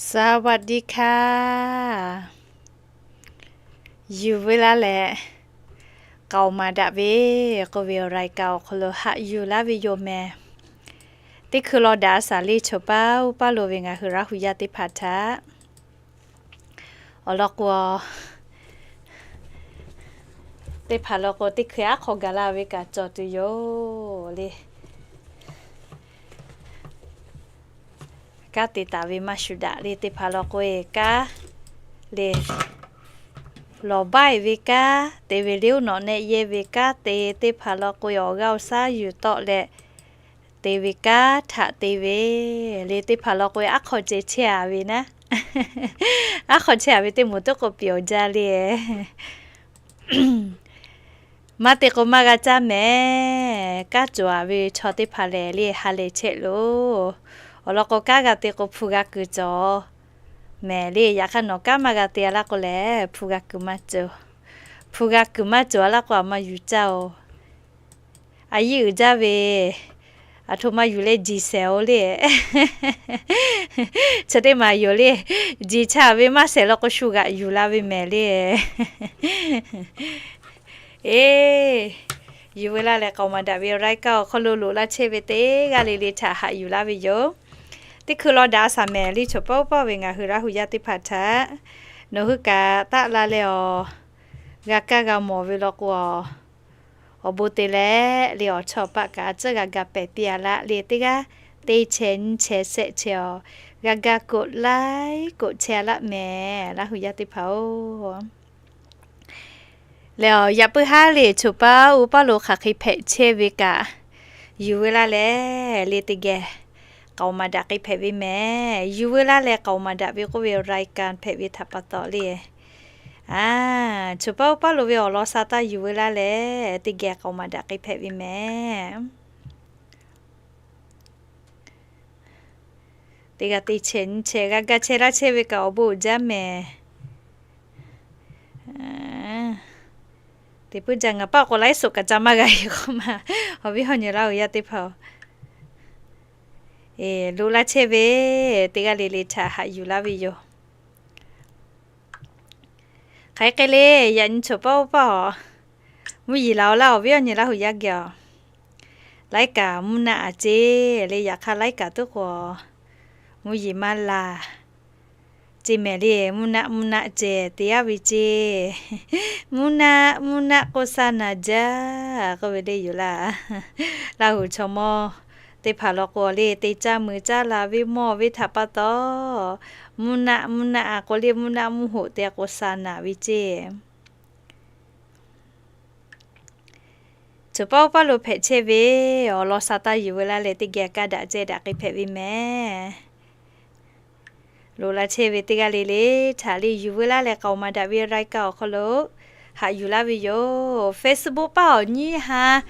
สวัสดีค่ะ Yuˬ veu laˇ leh, k'aoˍ maˍ daꞈ ve k'oˆ ve awˬ รายการ awˬ hk'aw lo haꞈ yuˬ laˇ ve yoˬ mehˍ. Teˇ hkui law daꞈ a shaˍ le choˬ paˇ uˉ paˇ lo ve ngaˬ hui Laˇ hu yaˇ teˇ hpaˍ htaꞈ awˬ lawn k'o, teˇ hpaˍ law k'o teˇ hkui aˉ hk'aw gaˬ la ve kaꞈ cawˬ tuˬ yoˬ le. Kanˉ te taˍ ve maˇ shu daꞈ le. Teˇ hpaˍ law k'o e kanˉ le, lawˬ baˆ e ve kanˉ te ve le, uˉ nawꞈ nehˆ yehˇ ve kanˉ te, teˇ hpaˍ law k'o e awˬ g'aˇ awˬ shaˉ yuˬ tawˆ leh te ve kanˉ htaꞈ te ve le. Teˇ hpaˍ law k'o e aˉ hk'aw ceh chehˇ a ve naˉ, aˉ hk'aw chehˇ a ve teˇ moˍ teˇ k'o piˍ awˬ jaˇ le. Maˇ te k'o maˇ g'a caˇ mehˍ. Kanˉ cawˬ a ve chaw teˇ hpaˍ lehˬ le ha lehˬ chehˇ loˬ. Awˬ lawn k'o kanˉ g'a te k'o hpu g'a kuiˬ cawˬ mehˍ le. Yaꞈ hk'aˇ nawˬ kanˉ maˇ g'a te a laˇ k'o lehˬ hpu g'a kuiˬ maˇ cawˬ. Hpu g'a kuiˬ maˇ cawˬ a laˇ k'o aˬ ma yuˬ caˇ oˬ. A yiˇ uiˍ jaˇ ve, aˬ htoꞈ ma yuˬ leh jiˬ shehˍ oˬ le. Chi teˇ maˬ yoˬ le. Jiˬ cha ve maˇ shehˍ law k'o shu g'aꞈ yuˬ la ve mehˍ le. Eˬ, yuˬ veu laˇ leh k'aoˍ maˍ daꞈ ve รายการ awˬ hk'aw lo loꞈ la chehˇ ve teˇ g'aˇ le le htaꞈ haꞈ yuˬ laˇ ve yoˬ. Teˇ hkui law daꞈ a shaˍ mehˍ le choˬ paˇ uˉ paˇ ve ngaˬ hui Laˇ hu yaˇ teˇ hpaˍ htaꞈ nawˬ hui kaꞈ taˆ la leh awˬ g'a kaˇ g'a mawˬ ve law k'o, awˬ bon te leh le awˬ chawˇ paˆ kaꞈ a tcuhˉ g'a ga pehˬ piˇ a laˆ le. Teˇ g'aˇ teˇ chehˇ nyiˇ chehˇ shehˆ chehˇ awˬ g'a ga กดไลค์ กดแชร์ a laˆ mehˍ Laˇ hu yaˇ teˇ hpaˍ oˬ. Leh awˬ yaꞈ puiˉ haˉ le choˬ paˇ uˉ paˇ lo hk'aˬ hk'e hpehꞈ chehˇ ve kaꞈ, yuˬ veu laˇ leh le teˇ geh k'aoˍ maˍ daꞈ k'ai hpehꞈ ve mehˍ. Yuˬ veu laˇ leh k'aoˍ maˍ daꞈ ve k'oˆ ve รายการ hpehꞈ ve htaꞈ pa taw le. A, choˬ paˇ uˉ paˇ lo ve awˬ lawn sha taˇ yuˬ veu laˇ leh teˇ geh k'aoˍ maˍ daꞈ k'ai hpehꞈ ve mehˍ. Teˇ g'aˇ teˇ chehˇ nyiˇ chehˇ g'a ga chehˇ laˇ chehˇ ve kaꞈ awˬ bon uiˍ jaˇ mehˍ. Teˇ puiˉ jaˇ ngaˬ paˆ k'o ไลฟ์สด kaꞈ ca maˇ g'a e k'oˆ ma, awˬ viˉ awˬ nyi Laˇ hu yaˇ teˇ hpaˍ-oˬ, loꞈ la chehˇ ve teˇ g'aˇ le le htaꞈ haꞈ yuˬ laˇ ve yoˬ. Hk'aˬ hk'e le, yaꞈ nyi choˬ paˇ uˉ paˇ a, mvuhˇ yeˬ laˬ-oˬ laˇ awˬ viˉ awˬ nyi Laˇ hu yaˇ geh a. Laiˉ kaꞈ mvuhˇ naˆ a ceˇ le. Yaꞈ hk'aˇ laiˉ kaꞈ tuˉ k'o mvuhˇ yeˬ maˇ laˬ ceˇ mehˍ le. Mvuhˇ naˆ mvuhˇ naˆ ceh te yaˇ ve ceˇ. Mvuhˇ naˆ mvuhˇ naˆ k'o sha naˍ jaˇ k'oˆ ve le yoˬ laˇ. Laˇ hu chaw mawˇ teˇ hpaˍ law k'o le te caˇ mui caˇ la ve mawˇ ve htaꞈ pa taw, mvuhˇ naˆ mvuhˇ naˆ a k'o le mvuhˇ naˆ mvuhˇ hoꞈ te k'o sha naˍ ve ceˇ. Choˬ paˇ uˉ paˇ lo hpehꞈ chehˇ ve awˬ lawn sha taˇ yuˬ veu laˇ leh teˇ geh kaˇ daꞈ ceh daꞈ k'ai hpehꞈ ve mehˍ. Loꞈ la chehˇ ve teˇ g'aˇ le le htaꞈ le yuˬ veu laˇ leh k'aoˍ maˍ daꞈ ve รายการ awˬ hk'aw lo haꞈ yuˬ laˇ ve yoˬ. Facebook paˇ awˬ nyiˇ ha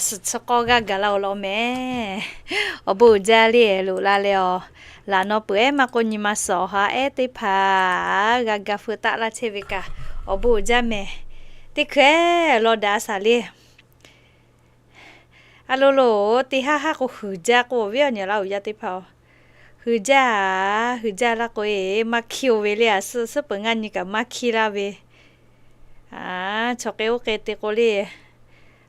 suhˍ chi k'awˇ g'aˇ gaˬ la-oˬ law mehˍ. Awˬ bon uiˍ jaˇ le loꞈ la leh awˬ laꞈ naw peuˬ ehˉ maˇ k'oˆ nyi ma suhˍ awˬ ha ehˉ teˇ hpaˍ g'a ga feu taˆ laˇ chehˇ ve kaꞈ awˬ bon uiˍ jaˇ mehˍ. Teˇ hkui law daꞈ a shaˍ le. A lo lo, teˇ haˉ haˉ k'o huiˍ jaˇ k'o awˬ viˉ awˬ nyi Laˇ hu yaˇ teˇ hpaˍ-oˬ, huiˍ jaˇ a, huiˍ jaˇ laˇ k'o e maˇ hkiˇ-oˬ ve le. A suhˉ suhˉ peuˬ ngaˇ nyi kaꞈ maˇ hkiˇ laˇ ve. A, chaw k'e oˇ k'e te k'o le,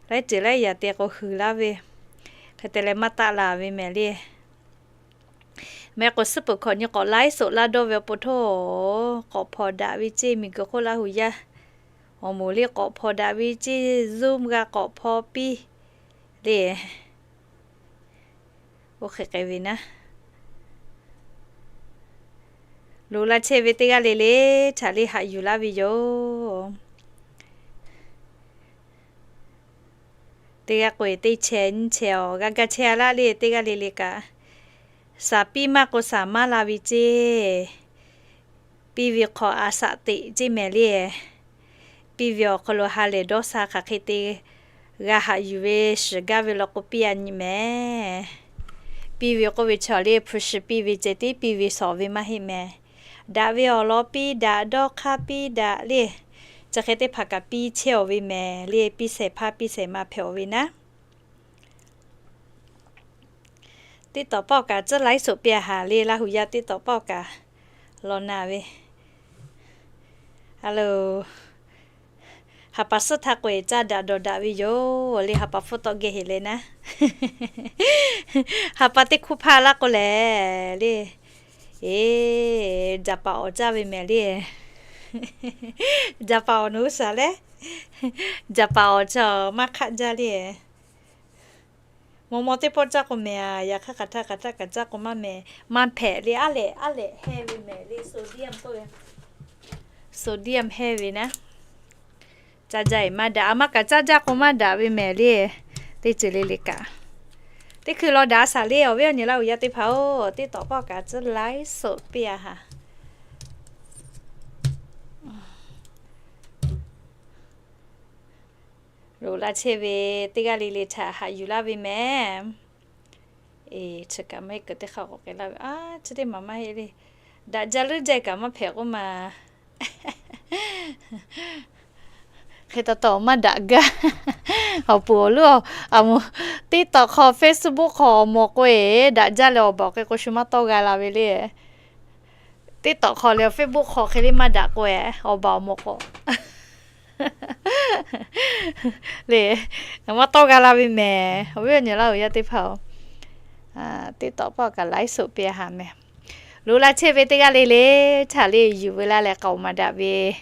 laiˉ ceuˬ laiˉ yaꞈ te k'o huiˍ laˇ ve. Hk'e te leh maˇ taˆ la ve mehˍ le. Mehˍ k'o suhˉ peuˬ hkawꞈ nyi k'awꞈ ไลฟ์สด laˇ dawˇ ve awˬ pon htoˇ, k'awꞈ hpawnˬ daꞈ ve ceˇ. Miˬguiˬ hk'oˆ Laˇ hu yaˇ awˬ moˍ le k'awꞈ hpawnˬ daꞈ ve ceˇ. Zoom g'a k'awꞈ hpawnˬ piˇ le. Oˇ hk'e k'ai ve naˉ, loꞈ la chehˇ ve teˇ g'aˇ le le htaꞈ le haꞈ yuˬ laˇ ve yoˬ. Teˇ g'aˇ k'o e teˇ chehˇ nyiˇ chehˇ awˬ g'a ga chehˇ a laˇ le. Teˇ g'aˇ le le kaꞈ, shaˍ piˇ maˇ k'o shaˍ maˇ la ve ceˇ. Piˇ ve hk'aw a shaꞈ teꞈ ceˇ mehˍ le. Piˇ ve awˬ hk'aw lo ha lehˬ dawˇ sha hk'aˬ hk'e te g'a haꞈ yuˬ ve shiˍ gaˇ ve law k'o piˇ a nyi mehˍ. Piˇ ve k'oˆ ve chaw le hpu shi piˇ ve ceh tiˉ piˇ ve shawˍ ve maˇ heˆ mehˍ. Daꞈ ve awˬ lawn piˇ daꞈ, dawˇ hk'aˇ piˇ daꞈ le. Chi hk'e teˇ hpaˍ kaꞈ piˇ chehˇ-oˬ ve mehˍ le. Piˇ shehˍ hpaˇ piˇ shehˍ ma hpehꞈ-oˬ ve naˉ. TikTok paˆ awˬ kaꞈ tcuhˉ laiˉ soˍ piˇ a haˍ le, Laˇ huˍ yaˇ TikTok paˆ awˬ kaꞈ law na ve. Hello, ha pa suhˉ htaˇ k'o caˇ daꞈ dawˬ daꞈ ve yoˬ le, ha pa hpfuhˇ tawˆ geh heˍ le naˉ. Ha pa teˇ hkuˇ hpaˇ laˇ k'o lehˬ le, eˬ, jaˍ paˍ awˬ caˇ ve mehˍ le. Jaˍ paˍ awˬ nawˬ hui shaˍ leh, jaˍ paˍ awˬ chaw maˇ hk'aˆ jaˇ le. Maw maw teˇ pawˆ caˇ k'o mehˍ a, yaꞈ hk'aˇ hk'aˬ htaˇ hk'aˬ htaˇ kaꞈ caˇ k'o maˇ mehˍ, maˇ hpehꞈ le, aˉ lehꞈ aˉ lehꞈ heˇ ve mehˍ le, sodium k'oˆ ve, sodium heˇ ve naˉ. Caˇ jaˇ eˬ maˇ daꞈ, a maˇ kaꞈ caˇ jaˇ k'o maˇ daꞈ ve mehˍ le. Teˇ ceuˬ le le kaꞈ, teˇ hkui law daꞈ a shaˍ le, awˬ viˉ awˬ nyi Laˇ huˍ yaˇ teˇ hpaˍ-oˬ, TikTok paˆ awˬ kaꞈ tcuhˉ laiˉ soˍ piˇ a haˍ. Loꞈ la chehˇ ve teˇ g'aˇ le le htaꞈ haꞈ yuˬ laˇ ve mehˍ. Eˬ, chi kaꞈ maˇ heˆ kuˬ teˇ hk'aˇ k'awꞈ k'ai laˇ ve, a, chi teˇ maˬ maˇ heˆ le. Daꞈ jaˇ leuˉ jaˇ kaꞈ maˇ hpehꞈ k'oˆ ma. Hk'e taw taw maˇ daꞈ gaˇ. Awˬ puˍ awˬ loˉ, a, TikTok hk'aw Facebook hk'aw awˬ mawˬ k'oˆ e, daꞈ jaˇ leh awˬ baˬ awˬ hk'e k'o shu maˇ tawˇ g'a la ve le. TikTok hk'aw leh Facebook hk'aw hk'e le maˇ daꞈ k'oˆ e, awˬ baˬ awˬ mawˬ k'o le, maˇ tawˇ g'a la ve mehˍ. Awˬ viˉ awˬ nyi Laˇ huˍ yaˇ teˇ hpaˍ-oˬ, TikTok paˆ awˬ kaꞈ laiˉ soˍ piˇ a haˍ mehˍ. Loꞈ la chehˇ ve teˇ g'aˇ le le htaꞈ le yuˬ veu laˇ leh k'aoˍ maˍ daꞈ ve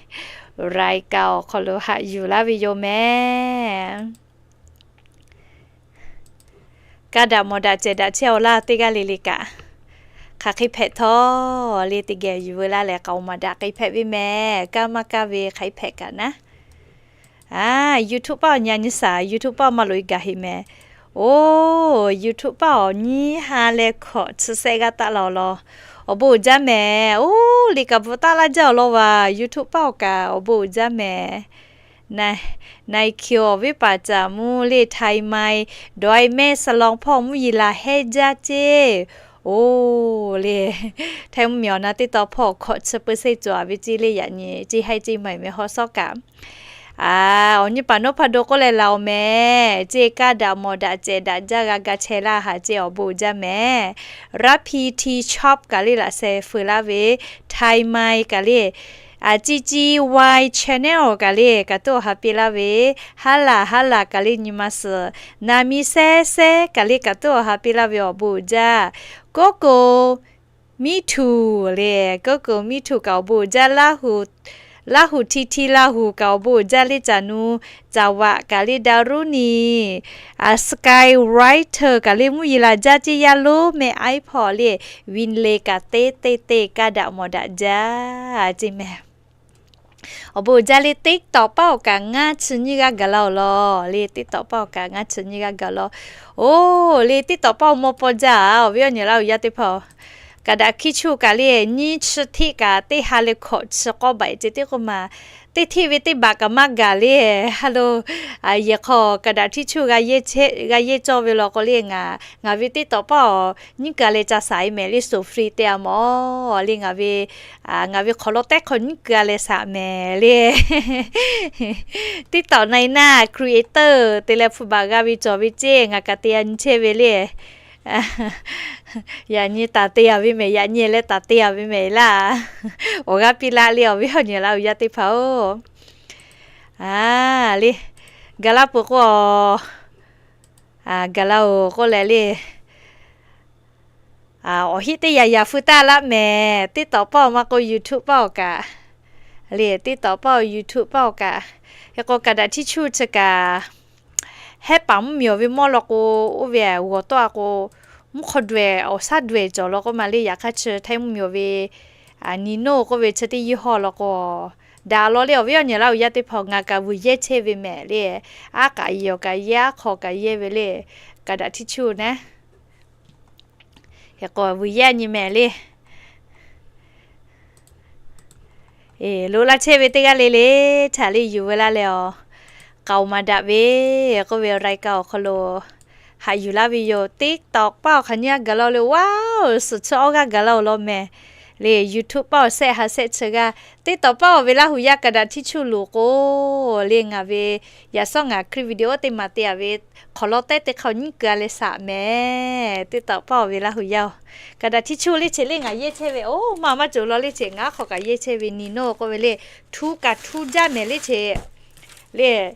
รายการ awˬ hk'aw lo haꞈ yuˬ laˇ ve yoˬ mehˍ. Kaˇ daꞈ mawˬ daꞈ cehˬ daꞈ chehˇ awˬ laˇ teˇ g'aˇ le le kaꞈ, hk'aˬ hk'e hpehꞈ htawˇ le teˇ geh yuˬ veu laˇ leh k'aoˍ maˍ daꞈ k'ai hpehꞈ ve mehˍ. Kaˇ maˇ kaˇ ve hk'aˬ hk'e hpehꞈ kaꞈ naˉ. A, YouTube paˆ awˬ nyi a nyi shaˍ, YouTube paˆ maˇ loꞈ e gaˬ heꞈ mehˍ. Oˬ, YouTube paˆ awˬ nyi ha leh hkawꞈ chi sehˆ g'aˇ taˆ la awˬ lawn, awˬ bon uiˍ jaˇ mehˍ. Oˬ, liꞈ kaꞈ bvuhꞈ taˆ laˇ jaˇ awˬ lawn vaˬ, YouTube paˆ awˬ kaꞈ awˬ bon uiˍ jaˇ mehˍ. Naiˍ-kiˍ awˬ viˉ paˍ caˍ mvuh le, Htaiˍ maiˍ dawˬ-e mehˆ saˍ lawn hpawˇ mvuhˇ yeˬ laˬ hehnˇ jaˇ ceˇ. Oˬ le, Htaiˍ mvuhˇ miˬ awˬ na teˇ taw hpawˇ hkawꞈ chi peuˬ sehˇ cawˬ a ve ceˇ le, yaꞈ nyi ceˇ haiˇ ceˇ maiˍ mehˍ haw sawˉ kaꞈ. A, awˬ nyi paˍ nawˉ hpaˇ do k'oˆ leh laˬ awˬ mehˍ ceˇ, kaˇ daꞈ mawˬ daꞈ cehˬ daꞈ jaˇ g'a ga chehˇ laˇ haˍ ceˇ, awˬ bon uiˍ jaˇ mehˍ. Rapi Tea Shop kaꞈ le laꞈ sheh feu laˇ ve, Htaiˍ maiˍ kaꞈ le, a, Ciˇ ciˇ Wine Channel kaꞈ le kaꞈ tuˉ awˬ ha piˇ laˇ ve, haˉ laˬ haˉ laˬ kaꞈ le nyi ma suhˍ, naˍ mi sehˉ sehˉ kaꞈ le kaꞈ tuˉ awˬ ha piˇ laˇ ve, awˬ bon uiˍ jaˇ. Koˉ koˍ miˇ htuˬ le, koˉ koˍ miˇ htuˬ kaꞈ awˬ bon uiˍ jaˇ. Laˇ huˍ hti hti Laˇ huˍ kaꞈ awˬ bon uiˍ jaˇ le, caˬ nu caˍ vaꞈ kaꞈ le daꞈ ruˉ ni, a, Skywriter kaꞈ le mvuhˇ yeˬ laˬ jaˇ ceˇ, yaˇ lonˉ meh iˉ hpawˇ le, Winley kaꞈ teˇ teˇ teˇ kaˇ daꞈ mawˬ daꞈ jaˇ ceˇ mehˍ. Awˬ bon uiˍ jaˇ le, TikTok paˆ awˬ kaꞈ ngaˇ chi nyiˇ g'aˇ gaˬ la awˬ lawn le, TikTok paˆ awˬ kaꞈ ngaˇ chi nyiˇ g'aˇ gaˬ law. Oˬ le, TikTok paˆ awˬ mawˇ paw jaˇ a, awˬ viˉ awˬ nyi Laˇ huˍ yaˇ teˇ hpaˍ-oˬ, kaꞈ daꞈ hkiˇ chuˇ kaꞈ le nyiˇ chi hteˆ kaꞈ teˇ ha leh hkawꞈ chi k'awˇ baꞈ ceˇ teˇ k'oˆ ma, teˇ hteˆ ve teˇ baꞈ kaꞈ maˇ gaˬ le. Hello, yehˬ hk'aw kaꞈ daꞈ hkiˇ chuˇ g'a yehˇ cawˇ ve law k'o le, ngaˬ ngaˬ ve TikTok paˆ awˬ nyiˉ keu a leh ca shaˍ e mehˍ le, so free te a mawˬ le, ngaˬ ve ngaˬ ve hk'awꞈ law tehˉ hk'aw nyiˉ keu a leh shaˍ mehˍ le. TikTok na e naˆ creator te leh hpu baˬ g'a ve cawˬ ve ceˇ, ngaˬ kaꞈ te a nyi chehˇ ve le. Yaꞈ nyi taˍ te a ve mehˍ, yaꞈ nyi leh taˍ te a ve mehˍ laˇ. Awˬ g'aˇ piˇ laˇ le, awˬ viˉ awˬ nyi Laˇ huˍ yaˇ teˇ hpaˍ-oˬ, a, le, gaˬ la peuˬ k'o, a, gaˬ la-oˬ k'oˆ leh le, a, awˬ hiˆ teˇ yaꞈ yaꞈ feu taˇ laˇ mehˍ. TikTok paˆ awˬ maˇ k'o YouTube paˆ awˬ kaꞈ le, TikTok paˆ awˬ YouTube paˆ awˬ kaꞈ. Hk'e k'o kaꞈ daꞈ hkiˇ chuˇ chi kaꞈ, hehˉ paˍ mvuhˇ miˬ awˬ ve mawˇ law k'o, oˇ ve g'awˬ tawˆ a k'o, mvuhˇ hk'aw daweh awˬ shaˉ daweh cawˬ law k'oˆ ma le. Yaꞈ hk'aˇ chi Htaiˇ mvuhˇ miˬ awˬ ve Nino k'oˆ ve chi teˇ yawˇ hawˇ law k'o, daꞈ law le, awˬ viˉ awˬ nyi Laˇ huˍ yaˇ teˇ hpaˍ, ngaˬ kaꞈ vuiˬ yehˇ chehˇ ve mehˍ le. Aˉ k'aꞈ yehˬ awˬ kaꞈ yehˇ, aˉ hk'aw kaꞈ yehˇ ve le, kaꞈ daꞈ hkiˇ chuˇ naˉ. Hk'e k'o vuiˬ yehˇ nyi mehˍ le. Eˬ, loꞈ la chehˇ ve teˇ g'aˇ le le htaꞈ le yuˬ veu laˇ leh awˬ, k'aoˍ maˍ daꞈ ve k'oˆ ve รายการ awˬ hk'aw lo haꞈ yuˬ laˇ ve yoˬ. TikTok paˆ awˬ hk'aˬ nyiˇ g'aˇ gaˬ laˇ le, waˇ, suhˍ chi awˇ g'aˇ gaˬ laˇ-oˬ law mehˍ. Le YouTube paˇ awˬ shehˆ ha shehˆ chi g'aˇ, TikTok paˇ awˬ ve Laˇ hu yaˇ kaꞈ daꞈ htiˇ chuˇ loˍ k'o, le ngaˬ ve yaꞈ shawˉ ngaˬ clip video teˇ maˬ te a ve hk'awꞈ lawˉ tehˉ teˇ hk'aˇ nyiˉ keu a leh saꞈ mehˍ. TikTok paˇ awˬ ve Laˇ hu yaˇ-oˬ, kaꞈ daꞈ htiˇ chuˇ le che le ngaˬ yehˇ chehˇ ve, oˇ maˇ maˇ cawˬ law le che ngaˬ hk'aw kaꞈ yehˇ chehˇ ve ni nawˇ k'oˆ ve le, htu kaꞈ htu jaˇ mehˍ le che le.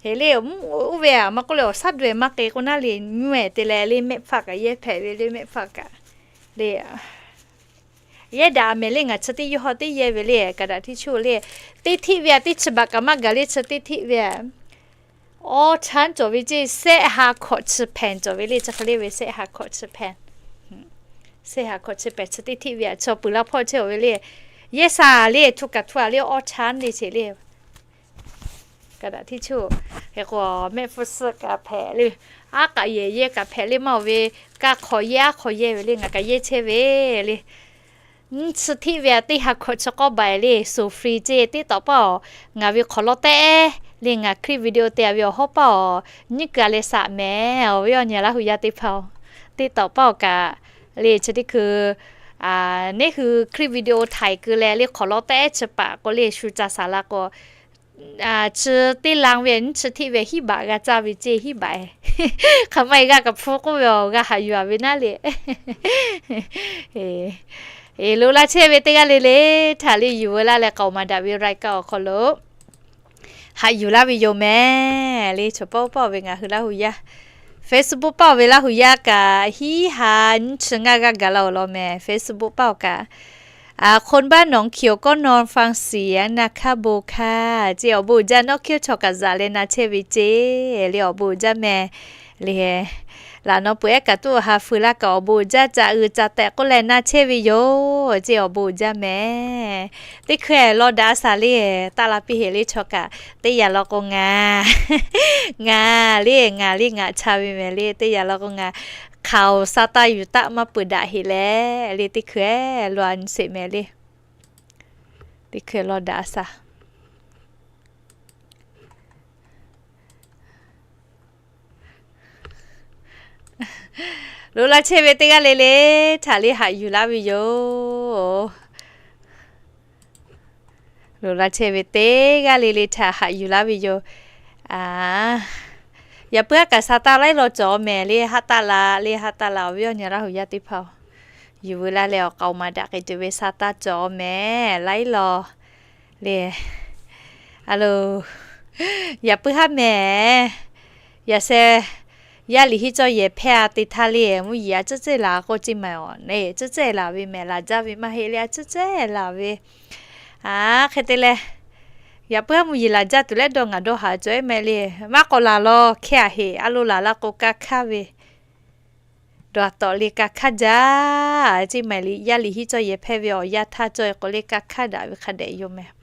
Heˍ le, oˇ ve aꞈ maˇ k'oˆ le awˬ shaˉ daweh maˇ k'e k'o naˉ le, nyi-ehˍ te leh le mehˆ hpaˆ kaꞈ yehˇ hpehꞈ ve le mehˆ hpaˆ kaꞈ le yehˇ daꞈ mehˍ le ngaˬ chi teˇ yawˇ hawˉ teˇ yehˇ ve le kaꞈ daꞈ htiˇ chuˇ le. Teˇ htiˆ ve aꞈ teˇ chi baꞈ kaꞈ maˇ gaˬ le chi teˇ htiˆ ve aꞈ. Awˇ chaˉ cawˬ ve ceˇ, shehˆ ha hkawꞈ chi hpehꞈ cawˬ ve le chi hk'e le ve shehˆ ha hkawꞈ chi hpehꞈ. Shehˆ ha hkawꞈ chi hpehꞈ chi teˇ htiˆ ve aꞈ chaw peuˬ laˇ hpawˇ chehˇ ve le. Yehˇ saˍ le htu kaꞈ htu a le awˇ chaˉ le che le. Kaꞈ daꞈ htiˇ chuˇ. Hk'e k'o mehˆ hpfuhˇ suhˆ kaꞈ hpehꞈ le, aˉ k'aꞈ yehˬ yehˇ kaꞈ hpehꞈ le maˇ oˬ ve, kaˇ hk'awꞈ yehˇ aˉ hk'awꞈ yehˇ ve le ngaˬ kaꞈ yehˇ chehˇ ve le. Nyiˇ chi htiˆ ve aꞈ teˇ ha hkawꞈ chi k'awˇ baˬ le so free ceˇ TikTok paˇ awˬ, ngaˬ ve hk'awꞈ lawˉ tehˉ le ngaˬ clip video te a ve awˬ hawˉ paˇ awˬ, nyiˉ keu a leh saꞈ mehˍ awˬ viˉ awˬ nyi Laˇ hu yaˇ teˇ hpaˍ-oˬ. TikTok paˇ awˬ kaꞈ le chi teˇ hkui neˉ hui clip video htaiˍ keu leh le hk'awꞈ lawˉ tehˉ chi paˍ k'o le shu ca saˍ la k'o chi teˇ la ve nyiˇ chi htiˆ ve hiˉ baꞈ g'a caˇ ve ceˇ hiˉ baꞈ. Hk'aˬ ma e g'a kaꞈ hpu k'oˆ ve awˬ g'a haꞈ yuˬ a ve naˉ le. Eˬ, loꞈ la chehˇ ve teˇ g'aˇ le le htaꞈ le yuˬ veu laˇ leh k'aoˍ maˍ daꞈ ve รายการ awˬ hk'aw lo haꞈ yuˬ laˇ ve yoˬ mehˍ le. Chaw paˇ paˇ ve ngaˬ hui Laˇ hu yaˇ Facebook paˇ ve Laˇ hu yaˇ kaꞈ hiˉ ha nyiˇ chi ngaˇ g'aˇ gaˬ la awˬ lawn mehˍ. Facebook paˇ awˬ kaꞈ คนบ้านหนองเขียวก็นอนฟังเสียงนะคะ โบค่ะ ceˇ awˬ bon uiˍ jaˇ. Nawˉ hkiˇ chaw kaꞈ zaꞈ leh na chehˇ ve ceˇ le awˬ bon uiˍ jaˇ mehˍ le. Laꞈ naw peuˬ ehˉ kaꞈ tuˉ awˬ ha feu laˇ kaꞈ awˬ bon uiˍ jaˇ. Caꞈ uiˍ caꞈ tehꞈ k'oˆ leh na chehˇ ve yoˬ ceˇ awˬ bon uiˍ jaˇ mehˍ. Teˇ hkui law daꞈ a shaˍ le, taˆ la piˇ heˍ le chaw kaꞈ teˇ yanˇ law k'o ngaˬ, ngaˬ le ngaˬ le ngaˬ cha ve mehˍ le teˇ yanˇ law k'o ngaˬ hk'aoˍ sa taˇ yuˬ taˆ maˇ peuˬ daꞈ heˍ leh le teˇ hkui law a nyi sheˍ mehˍ le. Teˇ hkui law daꞈ a shaˍ. Loꞈ la chehˇ ve teˇ g'aˇ le le htaꞈ le haꞈ yuˬ laˇ ve yoˬ. Loꞈ la chehˇ ve teˇ g'aˇ le le htaꞈ haꞈ yuˬ laˇ ve yoˬ. Yaꞈ puiˉ aˉ kaꞈ sa taˇ laiˉ law cawˬ mehˍ le haˆ taˆ la le haˆ taˆ la awˬ viˉ awˬ nyi Laˇ hu yaˇ teˇ hpaˍ-oˬ, yuˬ veu laˇ leh awˬ k'aoˍ maˍ daꞈ k'ai tuˬ ve sa taˇ cawˬ mehˍ laiˉ law le. A lo, yaꞈ puiˉ haˉ mehˍ. Yaꞈ sheh, yaˇ liꞈ hiˉ cawˇ yehˬ hpehˇ a te htaˇ le mvuhˇ yeˬ a ciˉ cehˇ laˬ k'o ceˇ maˬ awˬ ne ciˉ cehˇ laˬ ve mehˍ laˬ jaˇ ve maˇ heˆ le a ciˉ cehˇ laˬ ve. A, hk'e te leh, yaꞈ puiˉ haˉ mvuhˇ yeˬ laˬ jaˇ tuˬ leh dawˇ ngaˬ dawˇ haˍ cawˬ ehˉ mehˍ le. Maˇ k'awꞈ laˬ law hkehˇ a heˍ a lo laˬ la k'o ka hkaˇ ve dawˬ a tawꞈ le ka hkaˇ jaˇ. Ceˇ maˬ yaˇ liꞈ hiˉ cawˇ yehˬ hpehˇ ve awˬ yanˇ htaˇ cawˬ e k'o le ka hkaˇ daꞈ ve hk'a dehꞈ yoˬ mehˍ.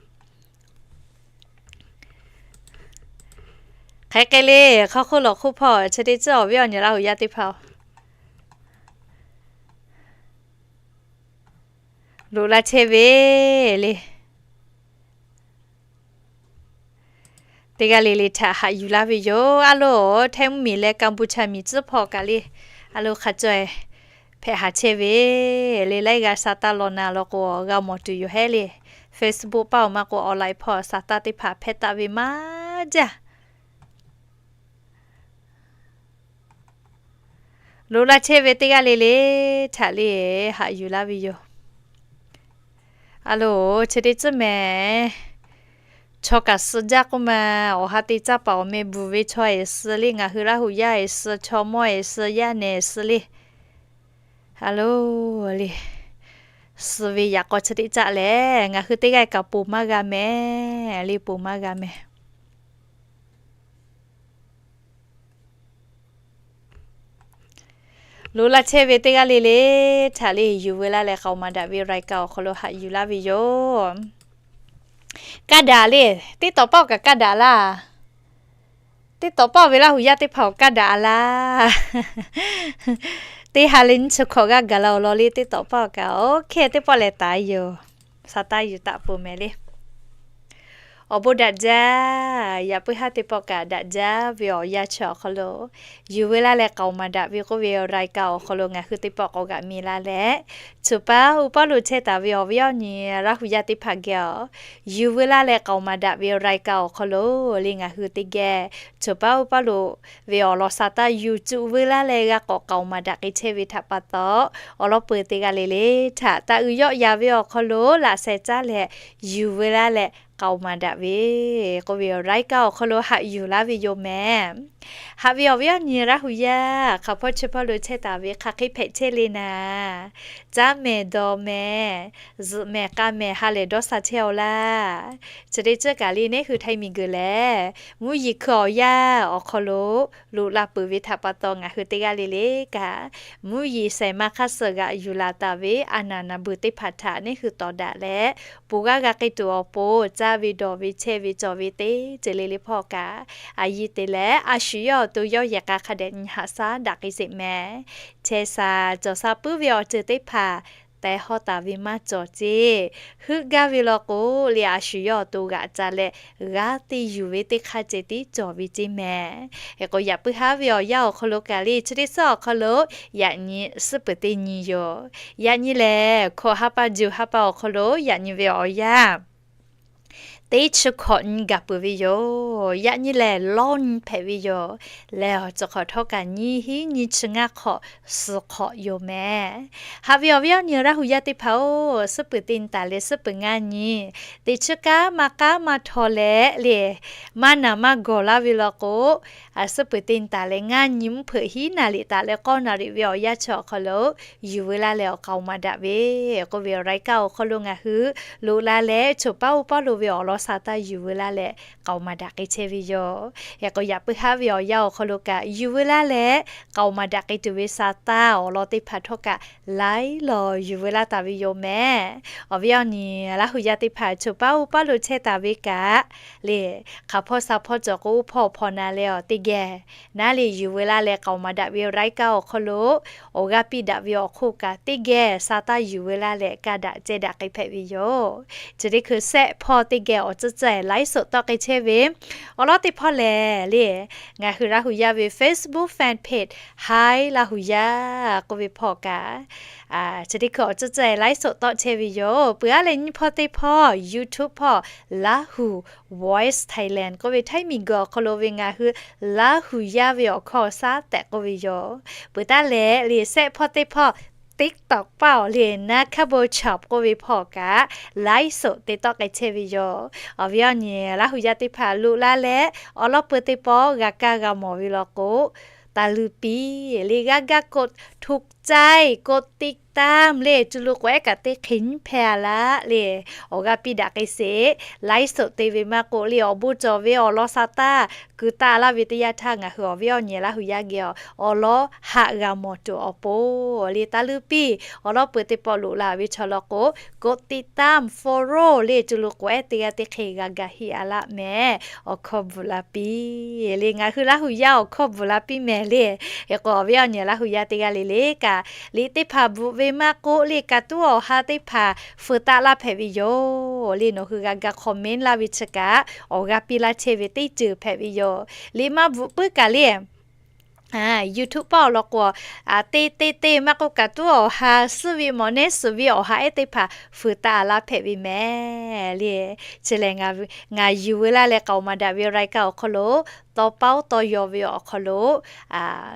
Hk'e hk'e le, hk'aw hk'oˆ lawˬ hk'oˆ hpawˇ chi teˇ tcuhˉ awˬ viˉ awˬ nyi Laˇ hu yaˇ teˇ hpaˍ-oˬ, loꞈ la chehˇ ve le. Teˇ g'aˇ le le htaꞈ haꞈ yuˬ laˇ ve yoˬ. A lo, Htaiˇ mvuhˇ miˬ leh Kaˍbuˍchaˍ miˬ tcuhˉ hpawˇ kaꞈ le, a lo hk'a caweh hpehꞈ haˍ chehˇ ve le. Laiˉ g'aˇ sa taˇ law na law k'o g'a mawˬ tuˬ yoˬ hehˉ le. Facebook paˇ awˬ maˇ k'o online hpawˇ sa taˇ teˇ hpaˍ hpehˇ taˆ ve maˇ jaˇ. Loꞈ la chehˇ ve teˇ g'aˇ le le htaꞈ le haꞈ yuˬ laˇ ve yoˬ. A lo, chi teˇ tcuhˉ mehˍ. Chaw kaꞈ suh jaˇ k'oˆ ma, awˬ ha te caˇ paˍ awˬ meh bvuhˬ ve chaw eˬ suh le, ngaˬ hui Laˇ hu yaˇ eˬ suh, chaw mawˇ eˬ suh, yaˇ nehˬ eˬ suh le. A lo, le, suh ve yaꞈ k'aw chi teˇ caˆ lehˬ ngaˬ hui teˇ g'aˇ kaꞈ ponˬ maˇ g'a mehˍ le, ponˬ maˇ g'a mehˍ. Loꞈ la chehˇ ve teˇ g'aˇ le le htaꞈ le yuˬ veu laˇ leh k'aoˍ maˍ daꞈ ve รายการ awˬ hk'aw lo haꞈ yuˬ laˇ ve yoˬ. Kaˇ daꞈ le, teˇ tawˍ paˇ awˬ kaꞈ kaˇ daꞈ laˇ. Teˇ tawˍ paˇ ve Laˇ hu yaˇ teˇ hpaˍ awˬ kaˇ daꞈ a laˇ. Teˇ ha leh nyiˇ chi hkawꞈ g'aˇ gaˬ la awˬ lawn le teˇ tawˍ paˇ awˬ kaꞈ. Oˇ hkehˇ teˇ pawˆ lehˬ taˍ yoˬ. Sa taˇ yuˬ taˆ peuˬ mehˍ le. Awˬ bon daꞈ jaˇ. Yaꞈ puiˉ haˉ teˇ pawˆ kaꞈ daꞈ jaˇ ve awˬ yanˇ chi awˬ hk'aw lo, yuˬ veu laˇ leh k'aoˍ maˍ daꞈ ve k'oˆ ve awˬ รายการ awˬ hk'aw lo ngaˬ hui teˇ pawˆ k'awꞈ g'aꞈ mi laˇ leh, choˬ paˉ uˉ paˉ lo chehˇ taˍ ve awˬ viˉ awˬ nyi Laˇ hu yaˇ teˇ hpaˍ geh awˬ, yuˬ veu laˇ leh k'aoˍ maˍ daꞈ ve awˬ รายการ awˬ hk'aw lo le ngaˬ hui teˇ geh choˬ paˉ uˉ paˉ lo ve awˬ lawn sa taˇ yuˬ cuˬ veu laˇ leh g'a k'awꞈ k'aoˍ maˍ daꞈ k'ai chehˇ ve htaꞈ pa taw, awˬ lawn peuˬ teˇ g'aˇ le le htaꞈ taˇ uiˍ yawˆ yan ve awˬ hk'aw lo laꞈ sheh caˇ leh, yuˬ veu laˇ leh k'aoˍ maˍ daꞈ ve k'oˆ ve awˬ รายการ awˬ hk'aw lo haꞈ yuˬ laˇ ve yoˬ mehˍ. Haꞈ ve awˬ viˉ awˬ nyi Laˇ hu yaˇ hk'aˬ hpawˇ chi hpawˇ lo chehˇ taˍ ve hk'aˬ hk'e hpehꞈ chehˇ le naˍ, caˉ mehˍ dawˬ mehˍ, zuhꞈ mehˍ k'a mehˍ ha lehˬ dawˇ sha chehˇ-aw laˇ. Chi teˇ ceuˬ kaꞈ le neˇ hui Htaiˇ miˬguiˬ lehˬ, mvuhˇ yeˬ hkui awˬ yanˇ awˬ hk'aw lo loꞈ la peuˬ ve htaꞈ pa taw ngaˬ hui teˇ g'aˇ le le kaꞈ, mvuhˇ yeˬ shehˍ ma hk'aˇ suh g'aꞈ yuˬ laˬ taˍ ve a naˍ naˍ beuˬ teˇ hpaˍ htaꞈ neˇ hui tawˍ daꞈ leh, bon g'aˇ g'a k'ai tuˬ awˬ pon caˇ ve dawˬ ve chehˇ ve cawˬ ve teˇ ceuˬ le le hpawˇ kaꞈ, a yiˇ te leh a shu yawˇ awˬ to yawˇ yehˬ k'a hk'a dehꞈ nyi haꞈ shaˉ daꞈ k'ai sheˍ mehˍ. Chehˇ sha cawˬ sha puiˉ ve awˬ ceuˬ teˇ hpaˍ teh hawˇ taˍ ve maˇ cawˬ ceˇ. Heuˆ gaˇ ve law k'o, le a shu yawˇ awˬ to g'aꞈ ca leh g'aˇ teˇ yuˬ ve teˇ hk'aˇ ceh tiˉ cawˬ ve ceˇ mehˍ. Hk'e k'o, yaꞈ puiˉ haˉ ve awˬ yanˇ awˬ hk'aw lo kaꞈ le chi teˇ suhˉ awˬ hk'aw lo yaꞈ nyi suhˉ peuˬ teˇ nyi yoˬ. Yaꞈ nyi lehˬ, hkawꞈ ha pa juˬ ha pa awˬ hk'aw lo yaꞈ nyi ve awˬ yanˇ teˇ chi hkawꞈ nyi gaˬ peuˬ ve yoˬ. Yaꞈ nyi lehˬ, lawˇ nyi hpehꞈ ve yoˬ. Lehˬ, awˬ ceuˬ hk'awꞈ htawˇ kaꞈ nyiˇ hinˉ nyiˇ chi ngaˇ hk'awꞈ suhˍ hk'awꞈ yoˬ mehˍ. Haꞈ ve awˬ viˉ awˬ nyi Laˇ hu yaˇ teˇ hpaˍ-oˬ, suhˉ peuˬ teˇ nyi taˍ leh suhˉ peuˬ ngaˇ nyi teˇ chi kanˉ maˇ k'aˉ maˇ htaw leh le, maˇ naˍ maˇ gawˬ laˇ ve law k'o, suhˉ peuˬ teˇ nyi taˍ leh ngaˇ nyi mvuhˇ hpeuꞈ hiˉ naˍ riˍ taˍ leh k'awˇ naˍ riˍ ve awˬ yanˇ chi awˬ hk'aw lo yuˬ veu laˇ leh awˬ k'aoˍ maˍ daꞈ ve k'oˆ ve awˬ รายการ awˬ hk'aw lo ngaˬ hui loꞈ la leh choˬ paˉ uˉ paˉ lo ve awˬ lawn sa taˇ yuˬ veu laˇ leh k'aoˍ maˍ daꞈ k'ai chehˇ ve yoˬ. Hk'e k'o, yaꞈ puiˉ haˉ ve awˬ yanˇ awˬ hk'aw lo kaꞈ yuˬ veu laˇ leh k'aoˍ maˍ daꞈ k'ai tuˬ ve sa taˇ awˬ lawn teˇ hpaˍ htawˇ kaꞈ laiˉ law yuˬ veu laˇ taˍ ve yoˬ mehˍ. Awˬ viˉ awˬ nyi Laˇ hu yaˇ teˇ hpaˍ choˬ paˉ uˉ paˉ lo chehˇ taˍ ve kaꞈ le, hk'aˬ hpawˇ sha hpawˇ cawˬ k'o, oˇ hpawˇ awˬ hpaw na leh awˬ teˇ geh naˉ le yuˬ veu laˇ leh k'aoˍ maˍ daꞈ ve รายการ awˬ hk'aw lo awˬ g'aˇ piˇ daꞈ ve awˬ hk'oˆ kaꞈ teˇ geh sa taˇ yuˬ veu laˇ leh ka daꞈ ceh daꞈ k'ai hpehꞈ ve yoˬ. Chi teˇ hkui sehˆ hpawˇ teˇ geh awˬ tcuhˉ tcuhˉ-ehˍ ไลฟ์สด tawˆ k'ai chehˇ ve awˬ lawn teˇ hpawˇ lehˬ le, ngaˬ hui Laˇ hu yaˇ ve Facebook fan page Hi Laˇ hu yaˇ k'oˆ ve hpawˇ kaꞈ, chi teˇ hkui awˬ tcuhˉ tcuhˉ-ehˍ ไลฟ์สด tawˆ chehˇ ve yoˬ. Peuˬ aˉ leh nyiˇ hpawˇ teˇ hpawˇ YouTube hpawˇ Laˇ hu Voice Thailand k'oˆ ve Htaiˇ miˬguiˬ awˬ hk'aw lo ve ngaˬ hui Laˇ hu yaˇ ve awˬ hkawˇ shaˉ tehꞈ k'oˆ ve yoˬ. Peuˬ taˉ leh le sehˆ hpawˇ teˇ hpawˇ TikTok paˆ awˬ le naˉ hkaˉ bo chawˬ k'oˆ ve hpawˇ kaꞈ ไลฟ์สด te tawˆ k'ai chehˇ ve yoˬ. Awˬ viˉ awˬ nyi Laˇ hu yaˇ teˇ hpaˍ loꞈ la leh awˬ lawn peuˬ teˇ pawˆ g'a kaˇ g'a mawˬ ve law k'o, taˇ luˇ piˇ le g'aˇ gaˇ กดถูกใจ กดติดตาม le cuˇ lu k'awꞈ ehˉ kaꞈ teˇ hk'e nyiˇ hpehˇ a laˇ le, awˬ g'aˇ piˇ daꞈ k'ai sheˍ. ไลฟ์สด te ve maˇ k'o le awˬ bon cawˬ ve awˬ lawn sa taˇ kuiˬ taˆ laˇ ve teˇ yanˇ htaˇ ngaˬ hui awˬ viˉ awˬ nyi Laˇ hu yaˇ geh awˬ lawn haꞈ g'a mawˬ tuˬ awˬ pon le taˇ luˇ piˇ. Awˬ lawn peuˬ teˇ pawˆ loꞈ la ve chaw law k'o, กดติดตาม follow le cuˇ lu k'awꞈ ehˉ teˇ g'aˇ teˇ hk'e g'a ga heˆ a laˇ mehˍ. Awˬ hkawˇ bvuhꞈ la piˇ le ngaˬ hui Laˇ hu yaˇ awˬ hkawˇ bvuhꞈ la piˇ mehˍ le. Hk'e k'o, awˬ viˉ awˬ nyi Laˇ hu yaˇ teˇ g'aˇ le le kaꞈ, liꞈ teˇ hpaˍ bvuhꞈ ve maˇ k'oˆ le ka tuˉ awˬ ha teˇ hpaˍ feu taˆ laˇ hpehꞈ ve yoˬ le nawˬ hui g'a ga comment laˇ ve chi kaꞈ awˬ g'aˇ piˇ laˇ chehˇ ve teˇ ceuˬ hpehꞈ ve yoˬ. Liꞈ maˇ bvuhꞈ puiˉ kaꞈ le YouTube paˆ awˬ lawn k'o, teˇ teˇ teˇ maˇ k'oˆ ka tuˉ awˬ ha suhˉ ve mawˬ nehˉ suhˍ ve awˬ ha ehˉ teˇ hpaˍ feu taˆ laˇ hpehꞈ ve mehˍ le. Chi lehˬ, ngaˬ yuˬ veu laˇ leh k'aoˍ maˍ daꞈ ve รายการ awˬ hk'aw lo tawˇ paˉ tawˇ yaw ve awˬ hk'aw lo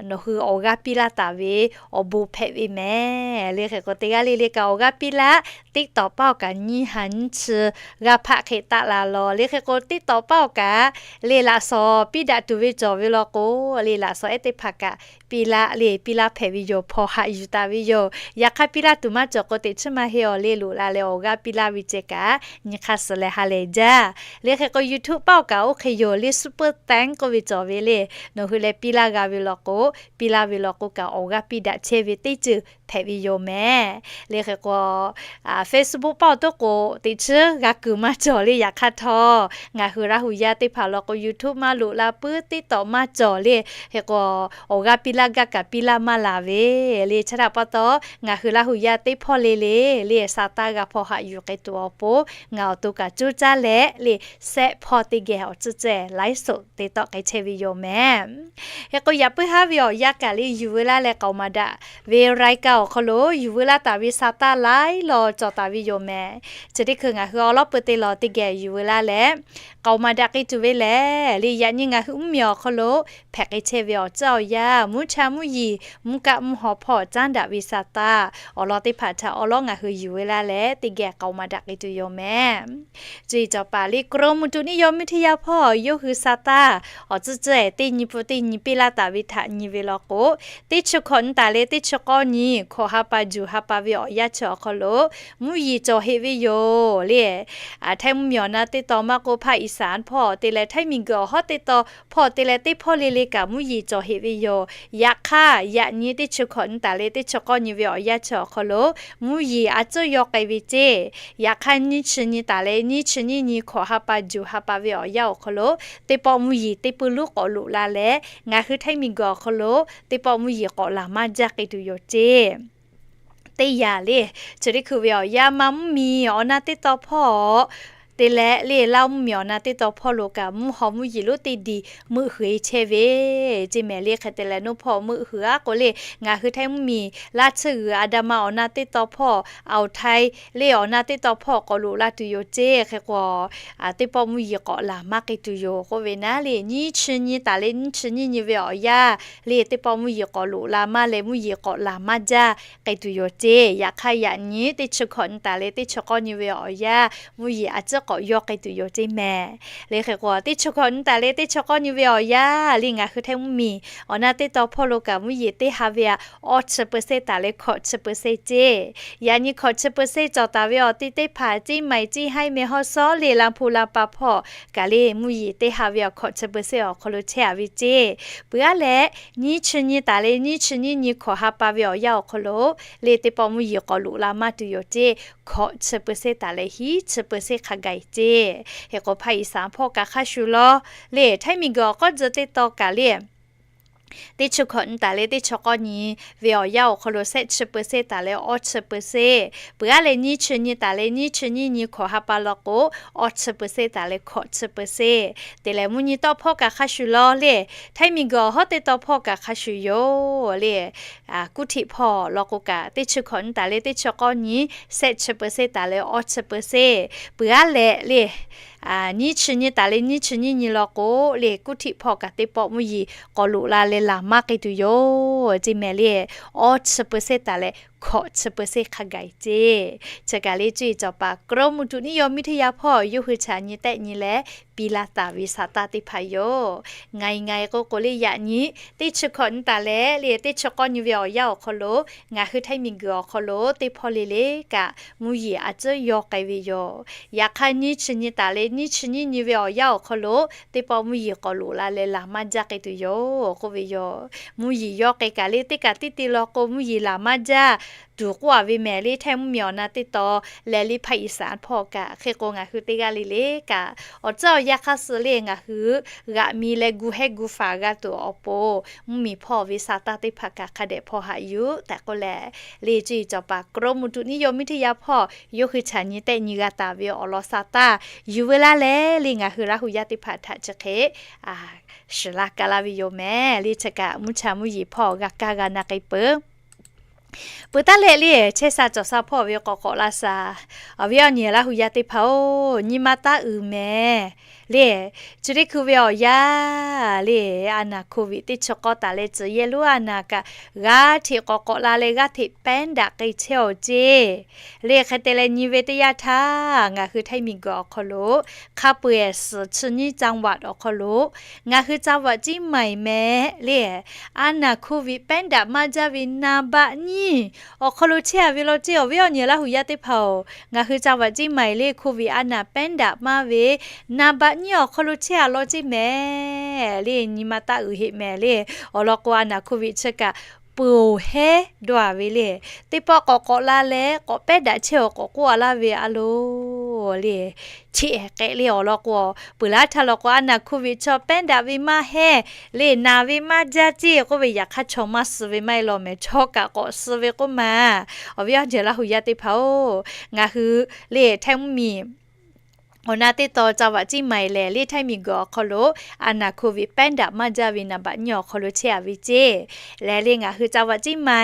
nawˬ hui awˬ g'aˇ piˇ laˇ taˍ ve awˬ bon hpehꞈ ve mehˍ le. Hk'e k'o, teˇ g'aˇ le le kaꞈ awˬ g'aˇ piˇ laˇ. TikTok paˆ awˬ kaꞈ nyiˇ ha nyiˇ chi g'a hpaˆ hk'e taˆ la law le. Hk'e k'o, TikTok paˆ awˬ kaꞈ le laꞈ shawˍ piˇ daꞈ tuˬ ve cawˬ ve law k'o, le laꞈ shawˍ ehˉ teˇ hpaˍ kaꞈ piˇ laˇ le piˇ laˇ hpehꞈ ve yoˬ. Hpawnˬ haꞈ yuˬ taˍ ve yoˬ. Yaꞈ hk'aˇ piˇ laˇ tuˬ maˇ cawˬ k'o, teꞈ chiˉ maˇ heˆ awˬ le loꞈ la leh awˬ g'aˇ piˇ laˇ ve ceh kaꞈ nyi hk'aˇ suh leh ha lehˬ jaˇ. Le hk'e k'o, YouTube paˆ awˬ kaꞈ oˇ hk'e yoˬ le Super Thanks k'oˆ ve cawˬ ve le. Nawˬ hui leh piˇ laˇ g'a ve law k'o, piˇ laˇ ve law k'o kaꞈ awˬ g'aˇ piˇ daꞈ chehˇ ve teˇ ceuˬ hpehꞈ ve yoˬ mehˍ. Le hk'e k'o, Facebook paˆ awˬ toˉ k'o, teꞈ chiˉ g'a kuiˬ maˇ cawˬ le. Yaꞈ hk'aˇ htawˇ, ngaˬ hui Laˇ hu yaˇ teˇ hpaˍ law k'o, YouTube maˇ loꞈ la puiˉ, TikTok maˇ cawˬ le. Hk'e k'o, awˬ g'aˇ piˇ laˇ gaˇ kaꞈ piˇ laˇ maˇ laˬ ve le. Chi htaꞈ pa taw, ngaˬ hui Laˇ hu yaˇ teˇ hpawˇ le le le sa taˇ g'a hpaw haꞈ yuˬ k'ai tuˬ awˬ pon, ngaˬ awˬ to kaꞈ coˇ caˇ leh le sehˆ hpawˇ teˇ geh awˬ tcuhˇ ceh laiˉ soꞈ te tawˆ k'ai chehˇ ve yoˬ mehˍ. Hk'e k'o, yaꞈ puiˉ haˉ ve awˬ yanˇ kaꞈ le yuˬ veu laˇ leh k'aoˍ maˍ daꞈ ve รายการ awˬ hk'aw lo yuˬ veu laˇ taˍ ve sa taˇ laiˉ law cawˬ taˍ ve yoˬ mehˍ. Chi teˇ hkui ngaˬ hui awˉ lawˉ peu te lawˬ teˇ geh yuˬ veu laˇ leh k'aoˍ maˍ daꞈ k'ai tuˬ ve lehˬ le, yaꞈ nyi ngaˬ hui mvuhˇmiˬ awˬ hk'aw lo hpehꞈ k'ai chehˇ ve awˬ tcuhˉ awˬ yanˇ, mvuhˇ cha mvuhˇ yiˍ, mvuhˇ kaˆ mvuhˇ haw hpawˇ caˉ daꞈ ve sa taˇ awˬ lawn teˇ hpaˍ htaꞈ awˉ lawˉ ngaˬ hui yuˬ veu laˇ leh teˇ geh k'aoˍ maˍ daꞈ k'ai tuˬ yoˬ mehˍ. Cuˇ yiˍ cawˬ paˍ le กรมอุตุนิยมวิทยา hpawˇ yawˇ hui sa taˇ awˬ tcuhˇ ceh teˇ nyi pun teˇ nyi piˇ laˇ taˍ ve htaꞈ nyi ve law k'o, teˇ chi hkawꞈ nyi taˍ leh teˇ chi k'awˇ nyi hkawꞈ ha pa juˬ ha pa ve awˬ yanˇ chi awˬ hk'aw lo mvuhˇ yiˍ cawˬ heꞈ ve yoˬ le. Htaiˇ mvuhˇmiˬ awˬ na teˇ taw maˇ k'oˆ, ภาคอีสาน hpawˇ te leh htaiˇ miˬguiˬ awˬ hawˉ teˇ taw hpawˇ te leh teˇ hpawˇ le le kaꞈ mvuhˇ yiˍ cawˬ heꞈ ve yoˬ. Yaꞈ hk'aˇ, yaꞈ nyi teˇ chi hkawꞈ nyi taˍ leh teˇ chi k'awˇ nyi ve awˬ yanˇ chi awˬ hk'aw lo mvuhˇ yiˍ a cuˉ yaw k'ai ve ceˇ. Yaꞈ hk'aˇ, nyiˇ chi nyi taˍ leh nyiˇ chi nyiˇ nyi hkawꞈ ha pa juˬ ha pa ve awˬ yanˇ awˬ hk'aw lo teˇ pawˆ mvuhˇ yiˍ teˇ pui luˉ k'awꞈ loꞈ la leh, ngaˬ hui htaiˇ miˬguiˬ awˬ hk'aw lo teˇ pawˆ mvuhˇ yiˍ k'awꞈ laˬ maˇ jaˇ k'ai tuˬ yoˬ ceˇ. Teˇ yanˇ le, chi teˇ hkui ve awˬ yanˇ ma mvuhˇmiˬ awˬ na teˇ taw hpawˇ te leh le Laˇ mvuhˇmiˬ awˬ na teˇ taw hpawˇ lo kaꞈ mvuhˇ haw mvuhˇ yiˍ lonˉ teˇ diˬ meuˆ hui chehˇ ve ceˇ mehˍ le. Hk'e te leh, naˇ hpawˇ meuˆ hui aˉ k'o le, ngaˬ hui htaiˇ mvuhˇmiˬ Laˇ tsuhˇ g'uiˬ a da ma awˬ na teˇ taw hpawˇ, awˬ htaiˇ le awˬ na teˇ taw hpawˇ k'awꞈ loꞈ la tuˬ yoˬ ceˇ. Hk'e k'o, teˇ pawˆ mvuhˇ yiˍ k'awꞈ laˬ maˇ k'ai tuˬ yoˬ k'oˆ ve naˉ le, nyiˇ chi nyi taˍ leh nyiˇ chi nyiˇ nyi ve awˬ yanˇ le teˇ pawˆ mvuhˇ yiˍ k'awꞈ loꞈ la maˇ leh mvuhˇ yiˍ k'awꞈ laˬ maˇ jaˇ k'ai tuˬ yoˬ ceˇ. Yaꞈ hk'aˇ, yaꞈ nyi teˇ chi hkawꞈ nyi taˍ leh teˇ chi k'awˇ nyi ve awˬ yanˇ mvuhˇ yiˍ a cuˉ k'awꞈ yaw k'ai tuˬ yoˬ ceˇ mehˍ le. Hk'e k'o, teˇ chi hkawꞈ nyi taˍ leh teˇ chi k'awˇ nyi ve awˬ yanˇ le ngaˬ hui htaiˇ mvuhˇmiˬ awˬ na teˇ taw hpawˇ lo kaꞈ mvuhˇ yiˍ teˇ ha ve a awˇ chi เปอร์เซ็นต์ taˍ leh hkawꞈ chi เปอร์เซ็นต์ ceˇ. Yaꞈ nyi hkawꞈ chi เปอร์เซ็นต์ cawˬ taˍ ve awˬ ti teˇ hpaˍ เชียงใหม่ เชียงราย แม่ฮ่องสอน le Laˇ hpu Laˇ pa hpawˇ kaꞈ le mvuhˇ yiˍ teˇ ha ve awˬ hkawꞈ chi เปอร์เซ็นต์ awˬ hk'aw lo chehˇ a ve ceˇ. Peuˬ aˉ leh, nyiˇ chi nyi taˍ leh nyiˇ chi nyiˇ nyi hkawꞈ ha pa ve awˬ yanˇ awˬ hk'aw lo le teˇ pawˆ mvuhˇ yiˍ k'awꞈ loꞈ la maˇ tuˬ yoˬ ceˇ. Hkawꞈ chi เปอร์เซ็นต์ taˍ leh hiˉ chi เปอร์เซ็นต์ hk'a gaˬ ceˇ. Hk'e k'o, ภาคอีสาน hpawˇ kaꞈ hk'a shuˍ law le htaiˇ miˬguiˬ awˬ k'awˇ tcuh teˇ taw kaꞈ le teˇ chi hkawꞈ nyi taˍ leh teˇ chi k'awˇ nyi ve awˬ yanˇ awˬ hk'aw lo shehˆ chi เปอร์เซ็นต์ taˍ leh awˇ chi เปอร์เซ็นต์, peuˬ aˉ leh nyiˇ chi nyi taˍ leh nyiˇ chi nyiˇ nyi hkawꞈ ha pa law k'o, awˇ chi เปอร์เซ็นต์ taˍ leh hkawꞈ chi เปอร์เซ็นต์ te leh mvuhˇ nyi tawˆ hpawˇ kaꞈ hk'a shuˍ law le, htaiˇ miˬguiˬ awˬ hawˉ teˇ taw hpawˇ kaꞈ hk'a shuˍ yoˬ le. Kuˇ htiꞈ hpawˇ law k'o kaꞈ, teˇ chi hkawꞈ nyi taˍ leh teˇ chi k'awˇ nyi shehˆ chi เปอร์เซ็นต์ taˍ leh awˇ chi เปอร์เซ็นต์, peuˬ aˉ leh le nyiˇ chi nyi taˍ leh nyiˇ chi nyiˇ nyi law k'o le, kuˇ htiꞈ hpawˇ kaꞈ teˇ pawˆ mvuhˇ yiˍ k'awꞈ loꞈ la leh laˬ maˇ k'ai tuˬ yoˬ ceˇ mehˍ le. Awˇ chi เปอร์เซ็นต์ taˍ leh hkawꞈ chi เปอร์เซ็นต์ hk'a gaˬ ceˇ. Chi kaꞈ le cuˇ yiˍ cawˬ paˍ กรมอุตุนิยมวิทยา hpawˇ yawˇ hui htaꞈ nyi tehˆ nyi leh piˇ laˇ taˍ ve sa taˇ teˇ hpaˍ yoˬ. Ngaˬ e ngaˬ e k'o k'o le, yaꞈ nyi teˇ chi hkawꞈ nyi taˍ leh le teˇ chi k'awˇ nyi ve awˬ yanˇ awˬ hk'aw lo ngaˬ hui htaiˇ miˬguiˬ awˬ hk'aw lo teˇ hpawˇ le le kaꞈ mvuhˇ yiˍ a cuˉ yaw k'ai ve yoˬ. Yaꞈ hk'aˇ, nyiˇ chi nyi taˍ leh nyiˇ chi nyiˇ nyi ve awˬ yanˇ awˬ hk'aw lo teˇ pawˆ mvuhˇ yiˍ k'awꞈ loꞈ la leh laˬ maˇ jaˇ k'ai tuˬ yoˬ k'oˆ ve yoˬ. Mvuhˇ yiˍ yaw k'ai kaꞈ le teˇ kaꞈ teˇ te law k'o, mvuhˇ yiˍ laˬ maˇ jaˇ tuˬ k'oˆ a ve mehˍ le htaiˇ mvuhˇmiˬ awˬ na teˇ taw leh le ภาคอีสาน hpawˇ kaꞈ. Hk'e k'o, ngaˬ hui teˇ g'aˇ le le kaꞈ awˬ tcuhˉ awˬ yanˇ hk'aˇ suh le ngaˬ hui g'aꞈ mi leh gu hehˉ gu faˍ g'a tuˬ awˬ pon, mvuhˇmiˬ hpawˇ ve sa taˇ teˇ hpaˍ kaꞈ hk'a dehꞈ hpaw haꞈ yuˬ tehꞈ k'oˆ leh, le cuˇ yiˍ cawˬ paˍ กรมอุตุนิยมวิทยา hpawˇ yawˇ hui htaꞈ nyi tehˆ nyi g'a taˍ ve awˬ lawn sa taˇ yuˬ veu laˇ leh le ngaˬ hui Laˇ hu yaˇ teˇ hpaˍ htaꞈ chi hk'e shiˍ laˇ ka laˇ ve yoˬ mehˍ. Le chi kaꞈ mvuhˇ cha mvuhˇ yiˍ hpawˇ g'a kaˇ g'a na k'ai peuˬ. Peuˬ taˉ leh le, chehˇ sha cawˬ sha hpawˇ ve k'awꞈ k'awꞈ la shaˍ. Awˬ viˉ awˬ nyi Laˇ hu yaˇ teˇ hpaˍ-oˬ, nyi ma taˇ uiˍ mehˍ. Le, chi teˇ hkui ve awˬ yanˇ le, a naˬ โควิด teˇ chi k'awˇ taˍ leh tcuh yehˇ lonˉ a naˬ kaꞈ g'aˇ hteꞈ k'awꞈ k'awꞈ la leh g'aˇ hteꞈ pehˉ daꞈ k'ai chehˇ-oˬ ceˇ. Le hk'e te leh nyi ve teˇ yanˇ htaˇ, ngaˬ hui htaiˇ miˬguiˬ awˬ hk'aw lo hk'a peu-eˬ suhˍ chi nyiˇ จังหวัด awˬ hk'aw lo ngaˬ hui จังหวัดเชียงใหม่ mehˍ le, a naˬ โควิด pehˉ daꞈ maˇ jaˇ ve นับหนึ่ง awˬ hk'aw lo chehˇ a ve law ceˇ. Awˬ viˉ awˬ nyi Laˇ hu yaˇ teˇ hpaˍ-oˬ, ngaˬ hui จังหวัดเชียงใหม่ le โควิด a naˬ pehˉ daꞈ maˇ ve นับหนึ่ง awˬ hk'aw lo chehˇ a law ceˇ mehˍ le. Nyi ma taˇ uiˍ heˆ mehˍ le. Awˬ lawn k'o, a naˬ โควิด chi kaꞈ peuˬ-oˬ hehˉ dawˇ a ve le. Teˇ pawˆ k'awꞈ k'awꞈ la leh k'awꞈ pehˉ daꞈ chehˇ-oˬ k'awꞈ k'oˆ a laˇ ve a loˬ. le. Cheˇ k'ehꞈ le awˬ lawn k'o, peuˬ laˇ htaˇ law k'o, a naˬ โควิด chaw pehˉ daꞈ ve maˇ heˆ le, naˬ ve maˇ jaˇ ceˇ k'oˆ ve, yaꞈ hk'aˇ chaw maˇ suh ve maˇ heˆ law mehˍ, chaw kaꞈ k'awꞈ suh ve k'oˆ ma. Awˬ viˉ awˬ nyi Laˇ hu yaˇ teˇ hpaˍ-oˬ, ngaˬ hui le Htaiˇ mvuhˇmiˬ awˬ na teˇ tawn จังหวัดเชียงใหม่ lehˬ, le Htaiˇ miˬguiˬ awˬ hk'aw lo a naˬ โควิด pehˉ daꞈ maˇ jaˇ ve นับเบอร์ nyiˇ awˬ hk'aw lo chehˇ-a ve ceˇ. Lehˬ, le ngaˬ hui จังหวัดเชียงใหม่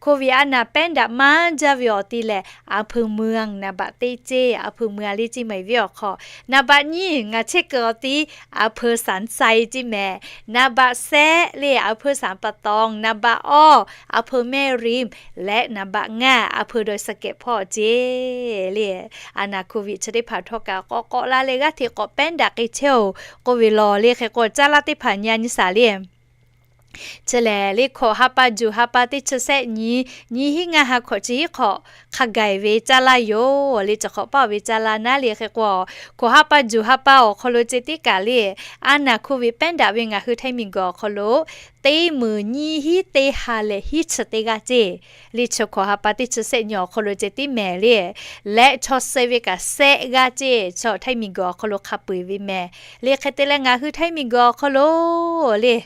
โควิด a naˬ pehˉ daꞈ maˇ jaˇ ve awˬ ti lehˬ, อำเภอเมือง นับเบอร์ teˇ ceˇ, อำเภอเมือง le Chtaiˇ mvuhˇmiˬ venˇ awˬ hk'aw. นับเบอร์ nyiˇ ngaˬ chehˇ kuiˬ awˬ ti อำเภอสารไซ ceˇ mehˍ. นับเบอร์ shehˆ le อำเภอสรรปะตอง, นับเบอร์ awˇ อำเภอแม่ริม leh นับเบอร์ ngaˇ อำเภอดอยสะเก็ด hpawˇ ceˇ. Le a naˬ โควิด chi teˇ hpaˍ htawˇ kaꞈ k'awꞈ k'awꞈ la leh g'aˇ hteꞈ k'awꞈ pehˉ daꞈ k'ai chehˇ-oˬ k'oˆ ve law le. Hk'e k'o, caˇ laˇ teˇ hpaˍ nyi-a nyi shaˍ le. Chi lehˬ, le hkawꞈ ha pa juˬ ha pa teˇ chi shehˆ nyi, nyiˇ hinˉ ngaˇ ha hkawꞈ chi hiˉ hk'awꞈ hk'a gaˬ-e ve caˇ laˇ yoˬ. Le chi hk'awꞈ paˇ-oˬ ve caˇ laˇ naˉ le. Hk'e k'o, hkawꞈ ha pa juˬ ha pa awˬ hk'aw lo ceh tiˉ kaꞈ le, a naˬ โควิด pehˉ daꞈ ve ngaˬ hui Htaiˇ miˬguiˬ awˬ hk'aw lo teˇ meunˍ nyiˇ hinˉ teˇ ha leh hiˉ chi teˇ g'aˇ ceˇ. Le chi hkawꞈ ha pa teˇ chi shehˆ nyi awˬ hk'aw lo ceh tiˉ mehˍ le. Leh chaw suh ve kaꞈ shehˆ g'aˇ ceˇ, chaw Htaiˇ miˬguiˬ awˬ hk'aw lo hk'a peu-eˬ ve mehˍ. Le hk'e te leh ngaˬ hui Htaiˇ miˬguiˬ awˬ hk'aw lo le,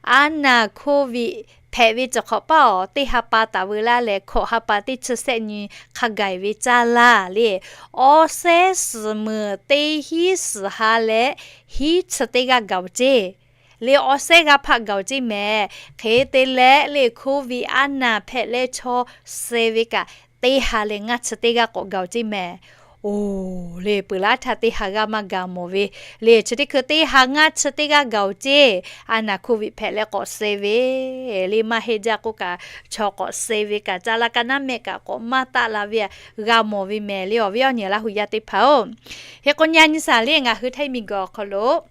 a naˬ โควิด hpehꞈ ve chi hk'awꞈ paˇ-oˬ teˇ ha pa taˍ veu laˇ leh, hkawꞈ ha pa teˇ chi shehˆ nyi hk'a gaˬ-e ve caˇ laˇ le, awˇ shehˉ suhˍ meunˍ teˇ hinˉ suhˍ ha leh hiˉ chi teˇ g'aˇ gaˬ-oˬ ceˇ. Le awˇ shehˉ g'aˇ hpaˆ gaˬ-oˬ ceˇ mehˍ. Hk'e te leh le โควิด a naˬ hpehꞈ leh chaw suh ve kaꞈ teˇ ha leh ngaˇ chi teˇ g'aˇ k'awꞈ gaˬ-oˬ ceˇ mehˍ. Oˬ, le peuˬ laˇ htaˇ teˇ ha g'aˇ maˇ gaˬ mawˬ ve. Le chi teˇ hkui teˇ ha ngaˇ chi teˇ g'aˇ gaˬ-oˬ ceˇ. A naˬ โควิด hpehꞈ leh k'awꞈ suh ve le maˇ heˆ jaˇ k'oˆ kaꞈ, chaw k'awꞈ suh ve kaꞈ, caˇ laˇ ka naˉ mehˆ kaꞈ k'awꞈ maˇ taˆ la ve g'a mawˬ ve mehˍ le. Awˬ viˉ awˬ nyi Laˇ hu yaˇ teˇ hpaˍ-oˬ, hk'e k'o nyi-a nyi shaˍ le ngaˬ hui Htaiˇ miˬguiˬ awˬ hk'aw lo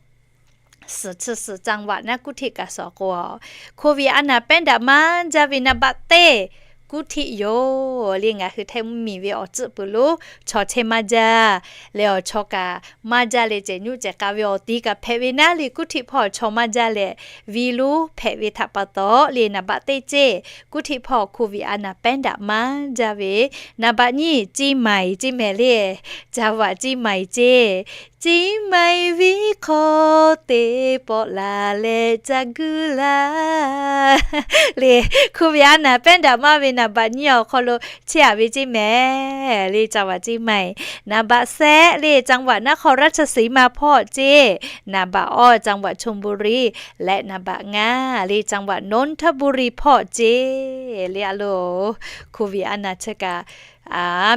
suhˍ chi suhˍ จังหวัด naˉ กรุงเทพ kaꞈ suhˍ k'o, โควิด a naˬ pehˉ daꞈ maˇ jaˇ ve นับเบอร์ teˇ กรุงเทพ yoˬ. Le ngaˬ hui Htaiˇ mvuhˇmiˬ ve awˬ tcuhˆ peuˬ lo chaw chehˇ maˇ jaˇ. Leh awˬ chaw kaꞈ maˇ jaˇ leh cehˬ nyuˆ cehˬ k'a ve awˬ ti kaꞈ hpehꞈ ve naˉ le กรุงเทพ hpawˇ chaw maˇ jaˇ leh, vi lonˉ hpehꞈ ve htaꞈ pa taw le นับเบอร์ teˇ ceˇ กรุงเทพ hpawˇ โควิด a naˬ pehˉ daꞈ maˇ jaˇ ve. นับเบอร์ nyiˇ เชียงใหม่ ceˇ mehˍ le, จังหวัดเชียงใหม่ ceˇ. เชียงใหม่ venˇ hk'aw te pawˆ la leh ca guˇ laˇ le, โควิด a naˬ pehˉ daꞈ maˇ ve นับเบอร์ nyiˇ awˬ hk'aw lo chehˇ-a ve ceˇ mehˍ le จังหวัดเชียงใหม่. นับเบอร์ shehˆ le จังหวัดนครราชสีมา hpawˇ ceˇ. นับเบอร์ awˇ จังหวัดชลบุรี leh นับเบอร์ ngaˇ le จังหวัดนนทบุรี hpawˇ ceˇ. Le a lo โควิด a naˬ chi kaꞈ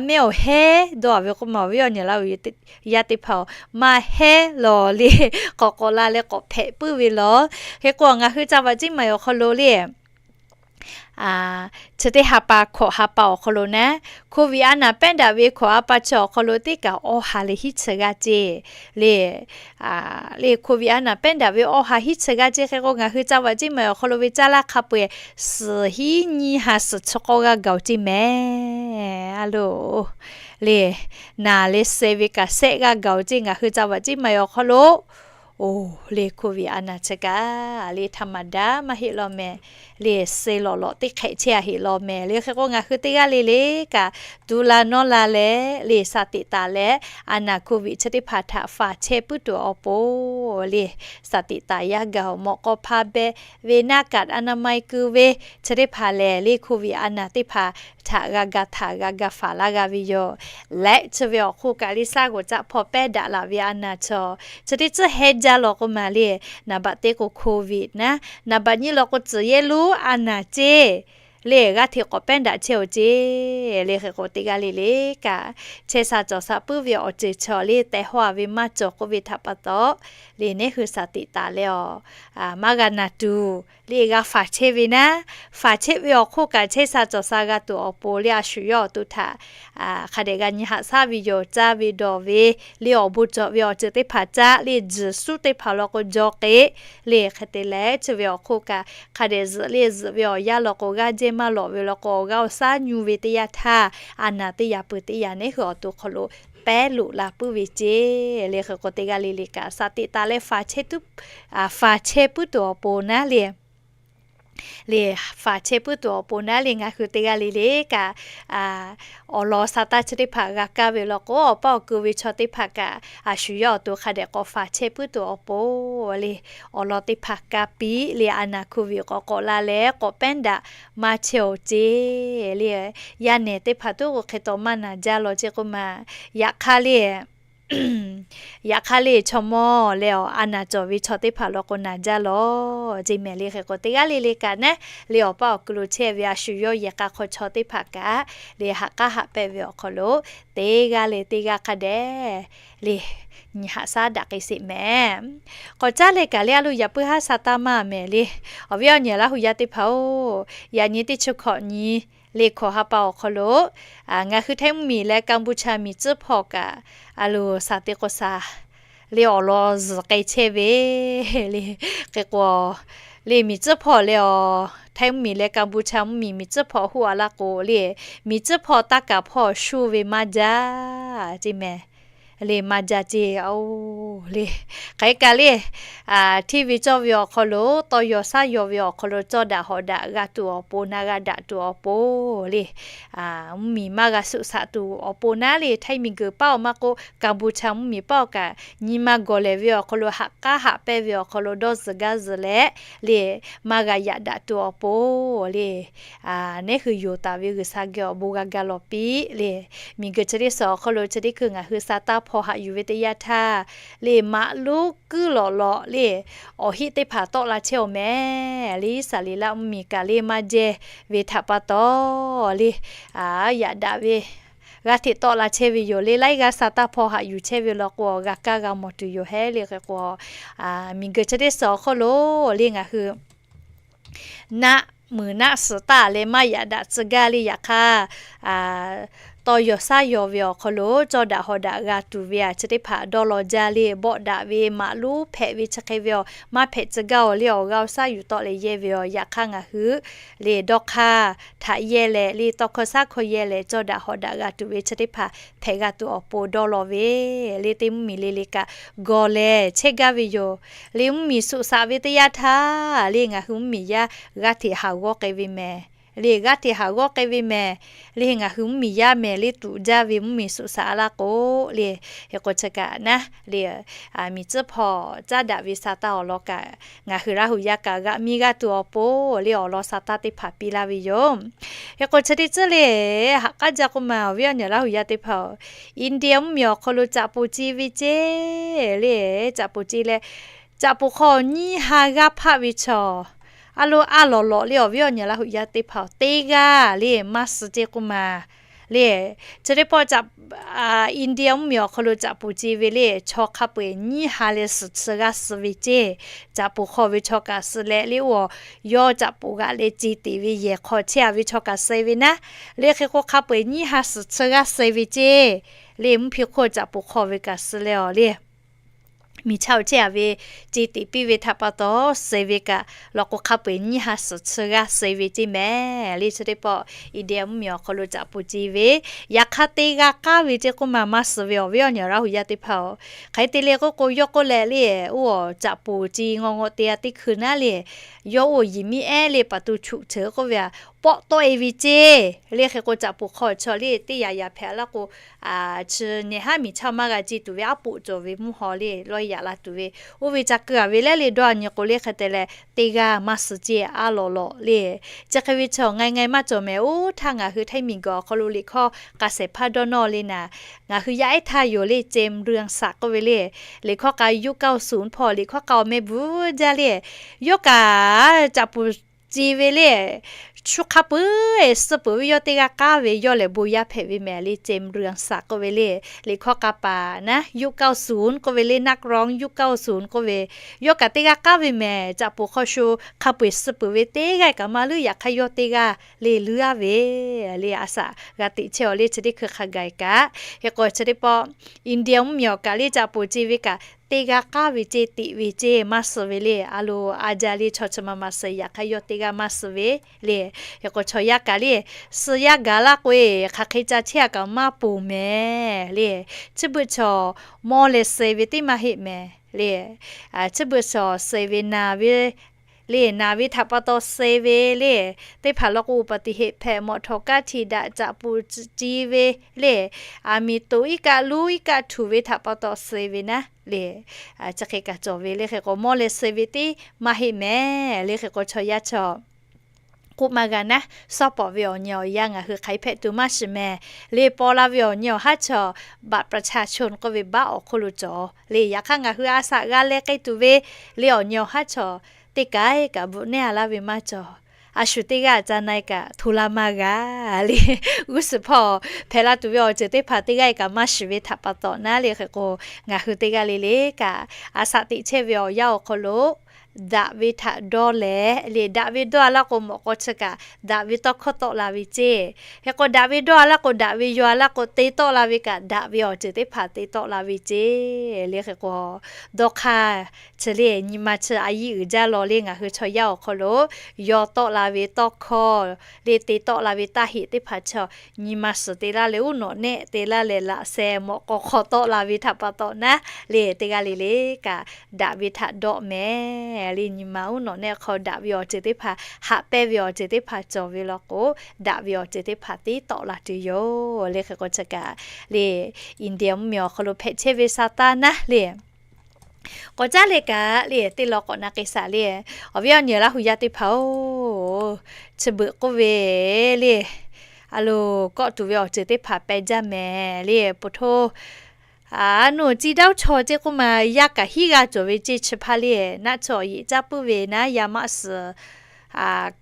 mehˆ awˬ heˉ dawˇ-a ve k'oˆ ma, awˬ viˉ awˬ nyi Laˇ hu yaˇ teˇ hpaˍ-oˬ, maˇ heˉ lawˬ le, k'awꞈ k'awꞈ la leh k'awꞈ hpehꞈ puiˉ ve lawˬ. Hk'e k'o ngaˬ hui จังหวัดเชียงใหม่ awˬ hk'aw lo le chi teˇ ha pa hkawꞈ ha pa awˬ hk'aw lo naˉ, โควิด a naˬ pehˉ daꞈ ve hkawꞈ ha pa chi awˬ hk'aw lo teˇ kaꞈ awˇ ha leh hiˉ chi g'aˇ ceˇ le. Le โควิด a naˬ pehˉ daꞈ ve awˇ ha hiˉ chi g'aˇ ceˇ. Hk'e k'o ngaˬ hui จังหวัดเชียงใหม่ awˬ hk'aw lo ve caˇ laˇ hk'a peu-eˬ suhˍ hiˉ nyiˇ ha suhˍ chi k'awˇ g'aˇ gaˬ-oˬ ceˇ mehˍ. A lo le, naˬ leh suh ve kaꞈ shehˆ g'aˇ gaˬ-oˬ ceˇ ngaˬ hui จังหวัดเชียงใหม่ awˬ hk'aw lo. Oˬ, le โควิด a naˬ chi kaꞈ le ธรรมดา maˇ heˆ law mehˍ. Le suh lawꞈ lawꞈ teˇ hk'ehꞈ chehˇ-a heˆ law mehˍ. Le hk'e k'o ngaˬ hui teˇ g'aˇ le le kaꞈ tu la nawˇ la leh le สติ taˍ leh, a naˬ โควิด chi teˇ hpaˍ htaꞈ faˍ chehˇ puiˉ tuˬ awˬ pon le สติ taˍ yaˇ gaˬ-oˬ. Mawꞈ k'aw hpa beh ve, หน้ากากอนามัย keu ve, chi teˇ hpaˍ lehˬ le โควิด a naˬ teˇ hpaˍ htaꞈ g'a ga htaꞈ g'a ga faˍ laˇ g'a ve yoˬ. Leh chi ve awˬ hk'oˆ kaꞈ le shaˉ g'oˍ caˆ hpawˇ pehˉ daꞈ laˬ ve a naˬ chaw, chi teˇ tcuhˇ heh jaˇ law k'o maˬ le, นับเบอร์ teˇ k'o โควิด naˉ, นับเบอร์ nyiˇ law k'o tcuhˬ yehˇ lonˉ a naˬ ceˇ. Le g'aˇ hteꞈ k'awꞈ pehˉ daꞈ chehˇ-oˬ ceˇ. Le hk'e k'o teˇ g'aˇ le le kaꞈ chehˇ sha cawˬ sha puiˉ ve awˬ ceuˬ chaw le tehꞈ haw-a ve maˇ cawˬ k'oˆ ve htaꞈ pa taw, le neˉ hui สติ taˍ leh awˬ maˇ g'a naˬ tuˬ le g'a faˍ chehˇ ve naˉ, faˍ chehˇ ve awˬ hk'oˆ kaꞈ chehˇ sha cawˬ sha g'a tuˬ awˬ pon le a shu yawˇ awˬ to htaꞈ hk'a dehꞈ g'a nyi haꞈ shaˉ ve yoˬ. Caˇ ve dawˬ ve le awˬ bon cawˬ ve awˬ ceuˬ teˇ hpaˍ caˇ le, tzuhˬ suhˉ teˇ hpaˍ law k'o jaw k'e le hk'e te leh chi ve awˬ hk'oˆ kaꞈ hk'a dehꞈ zuhꞈ le zuhꞈ ve awˬ yanˇ law k'o g'aˇ jehˇ maˇ lawꞈ ve law k'o awˬ g'aˇ awˬ shaˉ nyu ve teˇ yanˇ htaˇ, a naˬ teˇ yaꞈ peuˬ teˇ yaꞈ neˉ hui awˬ to hk'aw lo pehˉ loꞈ la puiˉ ve ceˇ. Le hk'e k'o teˇ g'aˇ le le kaꞈ สติ taˍ leh faˍ chehˇ tuˉ, faˍ chehˇ puiˉ tuˬ awˬ pon naˉ le le, faˍ chehˇ puiˉ tuˬ awˬ pon naˉ le ngaˬ hui teˇ g'aˇ le le kaꞈ, awˬ lawn sa taˇ chi teˇ hpaˍ g'a kaˇ ve law k'o, awˬ paˇ awˬ ku ve chaw teˇ hpaˍ kaꞈ a shu yawˇ awˬ to hk'a dehꞈ k'awꞈ faˍ chehˇ puiˉ tuˬ awˬ pon le, awˬ lawn teˇ hpaˍ ka piˇ le, a naˬ hkuˇ ve k'awꞈ k'awꞈ la leh k'awꞈ pehˉ daꞈ maˇ chehˇ awˬ ceˇ le. Yaˇ nehˬ teˇ hpaˍ tuˉ k'o hk'e taw maˇ naˬ jaˇ lawˬ ceˇ k'oˆ ma. Yaꞈ hk'aˇ le, yaꞈ hk'aˇ le chaw mawˇ leh awˬ a naˬ cawˬ ve chaw teˇ hpaˍ law k'o naˬ jaˇ lawˬ ceˇ mehˍ le. Hk'e k'o teˇ g'aˇ le le kaꞈ naˉ le awˬ paˇ awˬ ku lo chehˇ ve a shu yawˇ yehˬ k'a hk'aw chaw teˇ hpaˍ kaꞈ le haꞈ k'aˉ haꞈ pehnˇ ve awˬ hk'aw lo teˇ g'aˇ leh teˇ g'aˇ hk'a dehꞈ le nyi haꞈ shaˉ daꞈ k'ai sheˍ mehˍ. K'awꞈ caˉ leh kaꞈ le a lo yaꞈ puiˉ haˉ sa taˇ maˇ mehˍ le. Awˬ viˉ awˬ nyi Laˇ huˍ yaˇ teˇ hpaˍ-oˬ, yaꞈ nyi teˇ chi hkawꞈ nyi le hkawꞈ ha pa awˬ hk'aw lo ngaˬ hui Htaiˇ mvuhˇmiˬ leh Kaˍbuˍchaˍ miˬ tcuhˉ hpawˇ kaꞈ a lo shaˍ te k'o shaˍ le awˬ lawn zuhˬ k'ai chehˇ ve le. Hk'e k'o le miˬ tcuhˉ hpawˇ le awˬ Htaiˇ mvuhˇmiˬ leh Kaˍbuˍchaˍ mvuhˇmiˬ miˬ tcuhˉ hpawˇ hoˆ a laˇ k'o le, miˬ tcuhˉ hpawˇ taˇ kaˍ hpawˇ shuˇ ve maˇ jaˇ ceˇ mehˍ. Le maˇ jaˇ ceˇ le. Hk'e kaꞈ le hteˇ ve cawˇ ve awˬ hk'aw lo tawˇ yaw shaˉ yaw ve awˬ hk'aw lo cawˇ daꞈ hawꞈ daꞈ g'a tuˬ awˬ pon, na g'a daꞈ tuˬ awˬ pon le, mvuhˇmiˬ maˇ g'a suˆ shaꞈ tuˬ awˬ pon naˉ le Htaiˇ miˬ guiˬ paˉ awˬ maˇ k'oˆ, Kaˍbuˍchaˍ mvuhˇmiˬ paˉ awˬ kaꞈ nyi ma gawˬ lehˬ ve awˬ hk'aw lo haꞈ k'aˉ haꞈ pehnˇ ve awˬ hk'aw lo dawˇ zuhˬ gaˇ zuhˬ leh le maˇ g'a yaꞈ daꞈ tuˬ awˬ pon le, neˉ hui yonˍ taˍ ve G'uiˬsha geh awˬ bon g'a ga lawˬ piˇ le. Miˬ guiˬ chi teˇ suhˍ awˬ hk'aw lo chi teˇ hkui ngaˬ hui sa taˇ hpaw haꞈ yuˬ ve teˇ yanˇ htaˇ le maꞈ lonˉ kuiˉ lawꞈ lawꞈ le awˬ heˆ teˇ hpaˍ tawˆ la chehˇ awˬ mehˍ le. Iˉsaˍreˍlaˆ mvuhˇmiˬ kaꞈ le maˇ jehˇ ve htaꞈ pa taw le yaꞈ daꞈ ve g'a hteꞈ tawˆ la chehˇ ve yoˬ le. Laiˉ g'aˇ sa taˇ hpaw haꞈ yuˬ chehˇ ve law k'o g'a kaˇ g'a mawˬ tuˬ yoˬ hehˉ le. Hk'e k'o miˬ guiˬ chi teˇ suhˍ awˬ hk'aw lo le ngaˬ hui naˆ muiˬ naˆ suhˍ taˆ leh maˇ yaꞈ daꞈ tcuh gaˇ le. Yaꞈ hk'aˇ tawˇ yaw shaˉ yaw ve awˬ hk'aw lo cawˇ daꞈ hawꞈ daꞈ g'a tuˬ ve a chi teˇ hpaˍ dawˇ law jaˇ le. Bawˆ daꞈ ve maꞈ lonˉ hpehꞈ ve chi hk'e ve awˬ maˇ hpehꞈ tcuh gaˇ awˬ le awˬ g'aˇ awˬ shaˉ yuˬ tawˆ leh yehˇ ve awˬ. Yaꞈ hk'aˇ ngaˬ hui le dawˇ hk'aˇ htaꞈ yehˇ leh le tawˇ hkawˇ shaˉ hkawˇ yehˇ leh cawˇ daꞈ hawꞈ daꞈ g'a tuˬ ve chi teˇ hpaˍ hpehꞈ g'a tuˬ awˬ pon dawˇ law ve le. Teˇ mvuhˇmiˬ le le kaꞈ gawˬ leh chehˇ gaˇ ve yoˬ. Le mvuhˇmiˬ suˆ shaꞈ ve teˇ yanˇ htaˇ le ngaˬ hui mvuhˇmiˬ yaˇ g'a hteꞈ haˍ g'awˇ k'ai ve mehˍ le. G'a hteꞈ haˍ g'awˇ k'ai ve mehˍ le. Ngaˬ hui mvuhˇmiˬ yaˇ mehˍ le tuꞈ jaˇ ve mvuhˇmiˬ suˆ shaꞈ a laˇ k'o le, hk'e k'o chi kaꞈ naˉ le miˬ tcuhˉ hpawˇ caˉ daꞈ ve sa taˇ awˬ lawn kaꞈ ngaˬ hui Laˇ huˍ yaˇ kaꞈ g'a miˇ g'aˇ tuˬ awˬ pon le awˬ lawn sa taˇ teˇ hpaˍ piˇ laˇ ve yoˬ. Hk'e k'o chi teˇ tcuhˉ le haꞈ k'aˉ jaˇ k'oˆ ma awˬ viˉ awˬ nyi Laˇ huˍ yaˇ teˇ hpaˍ-oˬ, India mvuhˇmiˬ awˬ hk'aw lo caꞈ poˍ ce ve ceˇ le. Caꞈ poˍ ce leh caꞈ poˍ hk'aw nyiˇ ha g'aˇ hpaˆ ve chaw a lo a lawꞈ lawꞈ le awˬ viˉ awˬ nyi Laˇ huˍ yaˇ teˇ hpaˍ-oˬ, teˇ g'aˇ le maˇ suh ceˇ k'oˆ ma le. Chi teˇ pawˆ India mvuhˇmiˬ awˬ hk'aw lo caꞈ poˍ ce ve le chaw hk'a peu-eˬ nyiˇ ha leh suhˍ chi g'aˇ suh ve ceˇ. Caꞈ poˍ hk'aw ve chaw kaꞈ suh leh le oˇ yawˇ caꞈ poˍ g'aꞈ leh ce teꞈ ve yehˬ hk'aw chehˇ a ve chaw kaꞈ suh ve naˉ le. Hk'e k'o hk'a peu-eˬ nyiˇ ha suhˍ chi g'aˇ suh ve ceˇ. Le mvuhˇ hpi hk'oˆ caꞈ poˍ hk'aw ve kaꞈ suh leh awˬ le miˬ chaˇ-oˬ chehˇ a ve ce teꞈ piˇ ve htaꞈ pa taw suh ve kaꞈ law k'o hk'a peu-eˬ nyiˇ ha suhˍ chi g'aˇ suh ve ceˇ mehˍ le. Chi teˇ pawˆ India mvuhˇmiˬ awˬ hk'aw lo caꞈ poˍ ce ve yaꞈ hk'aˇ teˇ g'aˇ k'aˉ ve ceˇ k'oˆ ma maˇ suh ve awˬ viˉ awˬ nyi Laˇ huˍ yaˇ teˇ hpaˍ-oˬ. Hk'e te leh k'oˆ k'o yawˇ k'oˆ leh le oˇ caꞈ poˍ ce ngaw ngaw te a teˇ hkui naˉ le yawˇ oˇ yehˬ miˇ ehˉ le paˍ tu chuꞈ cheuˬ k'oˆ ve a pawˆ tawˆ e ve ceˇ. Le hk'e k'o caꞈ poˍ hk'aw chaw le teˇ yaꞈ yaꞈ hpehꞈ laˇ k'o chi nyi haˉ miˬ chaˇ maˇ g'a ce tuˬ ve aˉ poꞈ cawˬ ve mvuhˇ haw le lawˇ yaꞈ la tuˬ ve oˇ ve ca keu a ve leh le dawˇ a nyi k'o le hk'e te leh teˇ g'aˇ maˇ suh ceˇ a lawꞈ lawꞈ le. Chi hk'e ve chaw ngai ngai maˇ cawˬ mehˍ. Oˇ htaˇ ngaˬ hui Htaiˇ miˬ guiˬ awˬ hk'aw lo liꞈ hkawˇ k'a shehˍ hpaˇ dawˇ nawˇ le naˍ, ngaˬ hui yaˇ ehˉ htaˇ yoˬ le cem ruiˇ a shaꞈ k'oˆ ve le. Liꞈ hkawˇ k'a yuˇ kaoˇ suˍ hpawˇ liꞈ hkawˇ k'a awˬ meh bvuhˇ jaˇ le. Yawˇ kaꞈ caꞈ poˍ ce ve le shu hk'a peu-eˬ suh peuˬ ve yawˇ teˇ g'aˇ k'aˉ ve yawˇ lehˬ bon yaˇ hpehꞈ ve mehˍ le cem ruiˇ a shaꞈ k'oˆ ve le. Liꞈ hkawˇ k'a paˍ naˉ yuˇ kaoˇ suˍ k'oˆ ve le naˆ ronˉ yuˇ kaoˇ suˍ k'oˆ ve yawˇ kaꞈ teˇ g'aˇ k'aˉ ve mehˍ. Caꞈ poˍ hk'aw shu hk'a peu-eˬ suh peuˬ ve teˇ g'aˇ kaꞈ maˇ leuˉ. Yaꞈ hk'aˇ yawˇ teˇ g'aˇ le leuˉ a ve le a shaꞈ g'a teꞈ chehˇ awˬ le chi teˇ hkui hk'a gaˬ kaꞈ. Hk'e k'o chi teˇ pawˆ India mvuhˇmiˬ awˬ kaꞈ le caꞈ poˍ ce ve kaꞈ teˇ g'aˇ k'aˉ ve ceˇ teꞈ ve ceˇ maˇ suh ve le. A lo a jaˇ le chaw chi ma ma suh yaꞈ hk'aˇ yawˇ teˇ g'aˇ maˇ suh ve le. Hk'e k'o chaw yaˇ kaꞈ le suh yaˇ gaˬ laˇ k'o e hk'aˬ hk'e ca chehˇ a kaꞈ maˇ ponˬ mehˍ le. Chi beuꞈ chaw mawˇ leh suh ve teˇ maˇ heˆ mehˍ le. Chi beuꞈ chaw suh ve naˍ ve le, naˬ ve htaꞈ pa taw suh ve le, teˇ hpaˍ law k'o, อุบัติเหตุ hpehꞈ, mawꞈ htawˍ kaˇ hti daꞈ caꞈ puˍ ci ve le, aˬ miˍ toꞈ iˉ kaˆ luˉ iˉ kaˆ htuꞈ ve htaꞈ pa taw suh ve naˉ le, chi hk'e kaꞈ cawˬ ve le. Hk'e k'o, mawˇ leh suh ve teˇ maˇ heˆ mehˍ le. Hk'e k'o, chaw yaˇ chaw k'oˆ maˇ g'a naˉ, sawˉ pawˍ ve awˬ nyi awˬ yanˇ ngaˬ hui hk'aˬ hk'e hpehꞈ tuˬ maˇ shiˍ mehˍ le. Paw la ve awˬ nyi awˬ haˉ chaw บัตรประชาชน k'oˆ ve baˆ awˬ hk'oˆ lo cawˬ le. Yaꞈ hk'aˇ, ngaˬ hui a shaꞈ g'a leh k'ai tuˬ ve le awˬ nyi awˬ haˉ chaw teˇ kaˬ kaꞈ bvuhꞈ nehˇ a laˇ ve maˇ cawˬ. A shu teˇ g'aˇ ca na e kaꞈ hto la maˇ g'a le. G'uˇ suhˍ hpawˇ hpehꞈ la tuˬ ve awˬ ceuˬ teˇ hpaˍ teˇ g'aˇ kaꞈ maˇ shiˍ ve htaꞈ pa taw naˉ le. Hk'e k'o, ngaˬ hui teˇ g'aˇ le le kaꞈ a shaꞈ teꞈ chehˇ ve awˬ yanˇ awˬ hk'aw lo daꞈ ve htaꞈ dawˇ leh le, daꞈ ve dawˇ a laˇ k'o, mawꞈ k'aw chi kaꞈ daꞈ ve tawˇ hkawˇ tawˆ la ve ceˇ. Hk'e k'o, daꞈ ve dawˇ a laˇ k'o, daꞈ ve yaw a laˇ k'o, te tawˆ la ve kaꞈ daꞈ ve awˬ ceuˬ teˇ hpaˍ te tawˆ la ve ceˇ le. Hk'e k'o, dawˇ hk'aˇ chi le nyi ma chi a yiˇ uiˍ jaˇ law le, ngaˬ hui chaw yaˇ awˬ hk'aw lo yaw tawˆ la ve tawˇ hkawˇ le, te tawˆ la ve taˇ heꞈ teˇ hpaˍ chaw nyi ma suhˍ te laˇ leh, uˉ nawꞈ nehˆ te laˇ leh, laꞈ sheh mawꞈ k'aw hk'aw tawˆ la ve htaꞈ pa taw naˉ le, teˇ g'aˇ le le kaꞈ daꞈ ve htaꞈ dawˆ mehˍ le. Nyi ma uˉ nawꞈ nehˆ hk'aw daꞈ ve awˬ ceuˬ teˇ hpaˍ, haꞈ pehnˇ ve awˬ ceuˬ teˇ hpaˍ cawˬ ve law k'o, daꞈ ve awˬ ceuˬ teˇ hpaˍ te tawˆ la tuˬ yoˬ le. Hk'e k'o, chi kaꞈ le India mvuhˇmiˬ awˬ hk'aw lo hpehꞈ chehˇ ve sa taˇ naˉ le, k'awꞈ caˉ le kaꞈ le, teˇ law k'awꞈ na k'ai shaˍ le. Awˬ viˉ awˬ nyi Laˇ hu yaˇ teˇ hpaˍ-oˬ, chi beuꞈ k'oˆ ve le, a loˍ kawˆ tuˬ ve awˬ ceuˬ teˇ hpaˍ peh jaˇ mehˍ le. Poˬ htoˇ, a noˬ จีน dawˇ chaw ceˇ k'oˆ ma, yaˇ kaꞈ hiˉ g'a cawˬ ve ceˇ. Chi hpaˇ le, naˆ chaw awˬ yeꞈ caˇ puiˉ ve naˉ, yaˇ maˆ suhˍ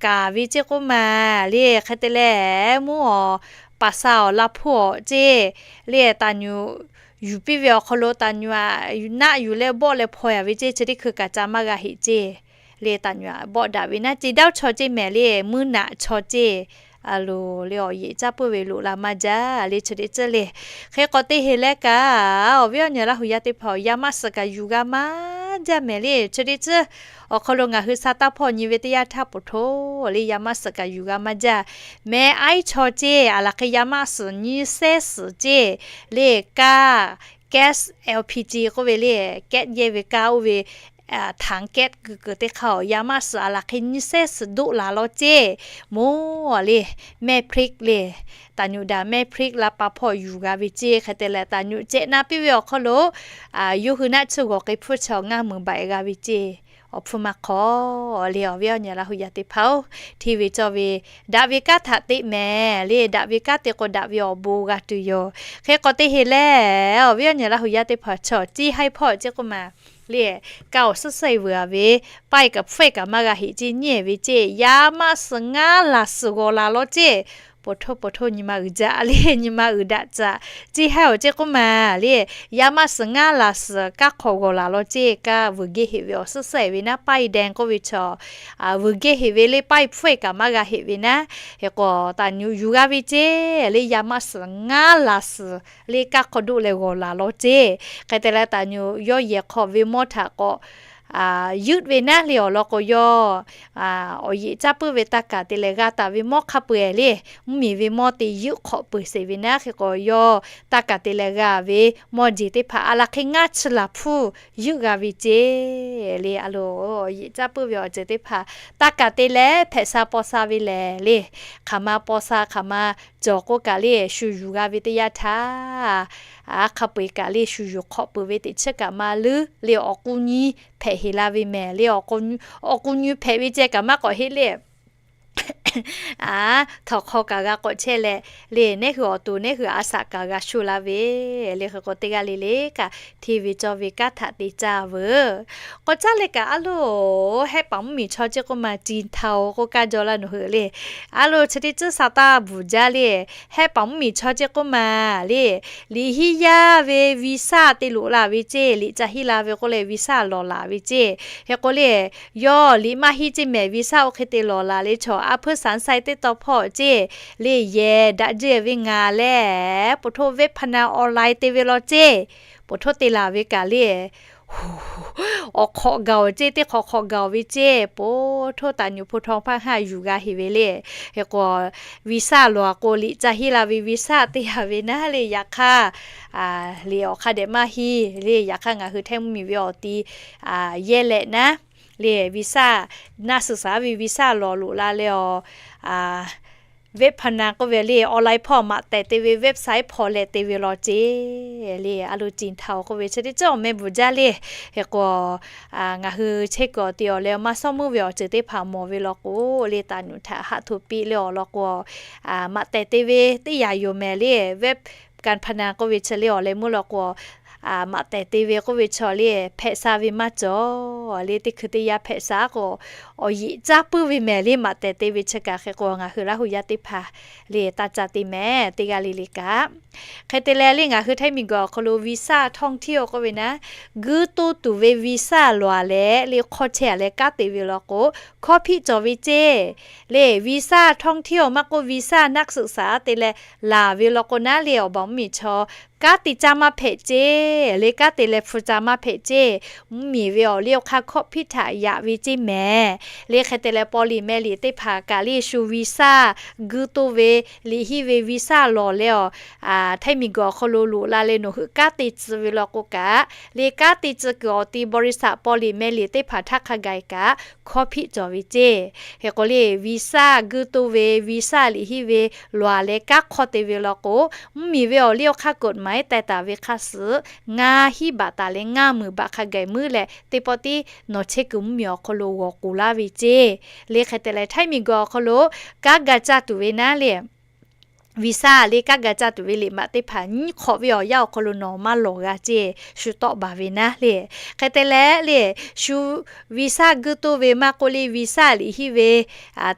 kaˍ ve ceˇ k'oˆ ma le. Hk'e te leh, mvuhˇ awˬ paˍ sa awˬ la hpuˇ awˬ ceˇ le, taˍ nyuꞈ yuˬ piˇ ve awˬ hk'aw lo taˍ nyuꞈ aꞈ naˆ yuˬ leh bawˆ leh hpaw yaꞈ ve ceˇ. Chi teˇ hkui kaꞈ ca maˇ g'a heꞈ ceˇ le, taˍ nyuꞈ aꞈ bawˆ daꞈ ve naˉ, จีน dawˇ chaw ceˇ mehˍ le, mvuhˇ naꞈ chaw ceˇ. A loˍ le, awˬ yeꞈ caˇ puiˉ ve loꞈ la maˇ jaˇ le. Chi teˇ ceuˬ le, hk'e k'o teˇ heˍ leh kaꞈ, awˬ viˉ awˬ nyi Laˇ hu yaˇ teˇ hpaˍ, yaˇ maˆ suhˍ kaꞈ yuˬ g'a maˇ jaˇ mehˍ le. Chi teˇ ceuˬ awˬ hk'aw lo ngaˬ hui sa taˇ hpawˇ nyi ve teˇ yanˇ htaˇ poˬ htoˇ le, yaˇ maˆ suhˍ kaꞈ yuˬ g'a maˇ jaˇ. Mehˍ aiˉ chaw ceˇ, aˬ laˬ hk'e yaˇ maˆ suhˍ nyiˇ sehˉ suhˍ ceˇ le, kaˇ, gas, L P G k'oˆ ve le, kaˆ yehˇ ve kaˇ oˇ ve, ถังแก๊ส kuiˬ kuiˬ teˇ hk'aˇ awˬ yaˇ maˆ suhˍ aˬ laˬ hk'e nyiˇ sehˉ suhˍ doˆ la law ceˇ. Moˬ le, mehˇ พริก le, taˍ nyuꞈ daꞈ mehˇ พริก la pa hpawˇ yuˬ g'a ve ceˇ. Hk'e te leh taˍ nyuꞈ cehꞈ na piˇ ve awˬ hk'aw lo yawˇ hui naˆ tsuhˇ g'awˬ k'ai hpfuhˇ chaw ngaˇ meunˍ baꞈ g'a ve ceˇ. Awˬ hpfuhˇ maˇ hk'aw le, awˬ viˉ awˬ nyi Laˇ hu yaˇ teˇ hpaˍ-oˬ, hteˇ ve cawˇ ve daꞈ ve kanˉ htaꞈ teꞈ mehˍ le. Daꞈ ve kanˉ te k'o, daꞈ ve awˬ bon g'a tuˬ yoˬ. Hk'e k'o teˇ heˍ leh, awˬ viˉ awˬ nyi Laˇ hu yaˇ teˇ hpaˍ, chaw จีน haiˉ hpawˇ ceˇ k'oˆ ma le, kaˇ awˬ suhˉ suhˉ e veuˬ a ve, paˇ e kaꞈ hpfuhˇ e kaꞈ maˇ g'a heꞈ ceˇ, nyiˇ e ve ceˇ. Yaˇ maˆ suhˍ ngaˇ laˬ suhˍ g'awˬ laˬ law ceˇ. Poˬ htoˇ poˬ htoˇ nyi ma uiˍ jaˇ le, nyi ma uiˍ daꞈ caꞈ. จีน haiˉ awˬ ceˇ k'oˆ ma le, yaˇ maˆ suhˍ ngaˇ laˬ suhˍ kaˇ hk'awꞈ g'awˬ laˬ law ceˇ. Kaˇ veuˬ gehˇ heꞈ ve awˬ suhˉ suhˉ e ve naˉ, paˇ e deh k'oˆ ve chaw, veuˬ gehˇ heꞈ ve le, paˇ e hpfuhˇ e kaꞈ maˇ g'a heꞈ ve naˉ. Hk'e k'o, taˍ nyuꞈ yuˬ g'a ve ceˇ le, yaˇ maˆ suhˍ ngaˇ laˬ suhˍ le, kaˇ hk'awꞈ doˆ leh g'awˬ laˬ law ceˇ. Hk'e te leh, taˍ nyuꞈ yawˇ yehˬ hk'aw ve mawˇ htaꞈ k'awꞈ yuˇ ve naˉ le, awˬ lawn k'o, yawˇ awˬ yeꞈ caˇ puiˉ ve taˇ kaˍ te leh g'a taˍ ve mawˇ hk'a peu-eˬ le, mvuhˇmiˬ ve mawˇ te yuˇ hk'awꞈ peuˬ sheˍ ve naˉ. Hk'e k'o, yawˇ taˇ kaˍ te leh g'a ve mawˇ jeˬ teˇ hpaˍ aˬ laˬ hk'e ngaˇ chi laˬ hpfuhˇ yuˇ g'a ve ceˇ le. A loˍ, awˬ yeꞈ caˇ puiˉ ve awˬ ceuˬ teˇ hpaˍ taˇ kaˍ te leh hpehꞈ sha paw sha ve lehˬ le, hk'aˬ ma paw sha hk'aˬ ma cawˬ k'oˆ kaꞈ le, shu yuˬ g'a ve teˇ yanˇ htaˇ, hk'a peu-eˬ kaꞈ le, shu yuˬ hk'awꞈ peuˬ ve teꞈ chiˉ kaꞈ maˇ leuˉ le, awˬ k'u nyi hpehꞈ heˍ la ve mehˍ le. Awˬ k'u nyi hpehꞈ ve ceh kaꞈ maˇ k'awꞈ heˆ le. Aˬ, htawnˍ hk'aw kaꞈ g'a k'awꞈ chehˇ leh le, nehˉ hui awˬ to nehˉ hui a shaꞈ kaꞈ g'a sho la ve le. Hk'e k'o, teˇ g'aˇ le le kaꞈ hteˇ ve cawˇ ve kanˉ htaꞈ te caˇ veuˬ. K'awꞈ caˉ leh kaꞈ, a loˍ, hehˆ paˍ mvuhˇmiˬ chaw ceˇ k'oˆ ma, จีนเทา k'oˆ kaˇ jaw laˇ nawˬ hui le. A loˍ, chi teˇ tcuhˇ sa taˇ bvuhˬ jaˇ le. Hehˆ paˍ mvuhˇmiˬ chaw ceˇ k'oˆ ma le, liꞈ hiˉ yaˇ ve วีซ่า te loꞈ la ve ceˇ. Liꞈ ca hiˉ la ve k'oˆ leh วีซ่า lawˬ laˬ ve ceˇ. Hk'e k'o le, yawˇ liꞈ maˇ hiˉ ceˇ mehˍ, วีซ่า oˇ hk'e te lawˬ laˬ le. Chaw a hpuiˇ saˍ saˇ teˇ taw hpawˇ ceˇ le, yehˬ daꞈ jehˇ ve ngaˬ leh, poˬ htoˇ เว็บพนันออนไลน์ te ve law ceˇ. Poˬ htoˇ te laˬ ve kaꞈ le, awˬ hk'awꞈ gaˬ-oˬ ceˇ, teˇ hk'awꞈ hk'awꞈ gaˬ-oˬ ve ceˇ. Poˬ htoˇ taˍ nyuꞈ hpu htaw hpaˇ haˇ yuˬ g'a heˍ ve le. Hk'e k'o, วีซ่า lawˬ a k'o, liꞈ ca hiˉ la ve วีซ่า te a ve naˉ le. Yaꞈ hk'aˇ, liꞈ awˬ hk'a dehꞈ maˇ hiˉ le. Yaꞈ hk'aˇ, ngaˬ hui htehˇ mvuhˇmiˬ ve awˬ ti yehˇ leh naˉ, le visa, naˆ suhˍ saˍ ve visa lawˬ loꞈ la leh awˬ, web phawꞈ na k'oˆ ve le online hpawˇ maꞈ tehˬ te ve website hpawꞈ leh te ve law ceˇ le. A loˍ ciˬ htaꞈ k'oˆ ve chi teˇ ceuˬ awˬ meh bvuhˬ jaˇ le. Hk'e k'o, ngaˬ hui chehˇ kuiˬ awˬ te awˬ leh maˇ sawˉ meuˇ ve awˬ ceuˬ teˇ hpaˍ mawˬ ve law k'o, le taˍ nuˬ htaꞈ haꞈ htoꞈ piˇ le awˬ lawn k'o, maꞈ tehˬ te ve teˇ yanˇ yoˬ mehˍ le. Web การพนัน k'oˆ ve chi le awˬ leh meuˇ law k'o, maꞈ tehˬ te ve k'oˆ ve chaw le hpehꞈ sha ve maˇ cawˬ le. Teˇ hkui teˇ yanˇ hpehꞈ sha k'o, awˬ yeꞈ caˇ puiˉ ve mehˍ le maꞈ tehˬ te ve chi kaꞈ. Hk'e k'o ngaˬ hui Laˇ hu yaˇ teˇ hpaˍ le taˇ ca te mehˍ teˇ g'aˇ le le kaꞈ. Hk'e te leh le ngaˬ hui Htaiˇ miˬ guiˬ awˬ hk'aw lo visa ท่องเที่ยว k'oˆ ve naˉ, guiˇ toˇ tuˬ ve visa lawˬ leh le hk'aw chehˇ leh kanˉ te ve law k'o, hkawˇ hpiˆ cawˬ ve ceˇ. Le visa ท่องเที่ยว maˇ k'oˆ visa naˆ suhˍ saˍ te leh laˬ ve law k'o naˉ le awˬ baˬ mvuhˇ miˬ chaw kanˉ te caˇ maˇ hpehꞈ ceˇ. Le kanˉ te leh hpu ca maˇ hpehꞈ ceˇ. Mvuhˇ miˬ ve awˬ liˇ awˬ hk'aˇ hkawˇ hpiˆ htaꞈ yaꞈ ve ceˇ mehˍ. Le hk'e te leh paw liꞈ meh liꞈ teˇ hpaˍ kaꞈ le shu visa guiˇ toˇ ve liꞈ hiˆ ve visa lawˬ leh awˬ, Htaiˇ miˬ guiˬ awˬ hk'aw lo loꞈ la leh nawˬ hui kanˉ te tcuh ve law k'o kaꞈ, le kanˉ te tcuh kuiˬ awˬ ti บริษัท paw liꞈ meh liꞈ teˇ hpaˍ htaˇ hk'a gaˬ kaꞈ hkawˇ hpiˆ cawˬ ve ceˇ. Hk'e k'o le visa guiˇ toˇ ve visa liꞈ hiˆ ve lawˬ leh kanˉ hk'aw te ve law k'o, mvuhˇ miˬ ve awˬ liˇ awˬ hk'aˇ กฎหมาย teh taˍ ve hk'aˇ suhˍ ngaˇ hiˉ baꞈ taˍ leh ngaˇ meunˍ baꞈ hk'a gaˬ meuˇ leh teˇ pawˆ tiˉ nawˬ chehˇ kuiˬ mvuhˇ miˬ awˬ hk'aw lo g'awˬ k'oˍ laˇ ve ceˇ. Le hk'e te leh Htaiˇ miˬ guiˬ awˬ hk'aw lo kanˉ ga caˇ tuˬ ve naˉ le visa le kanˉ ga caˇ tuˬ ve liꞈ maꞈ teˇ hpaˍ nyiˇ hk'awꞈ ve awˬ yanˇ awˬ hk'aw lo nawˬ maˇ lawˬ g'a ceˇ shu tawˆ baˬ ve naˉ le. Hk'e te leh le shu visa guiˇ toˇ ve maˇ k'oˆ le visa liꞈ hiˆ ve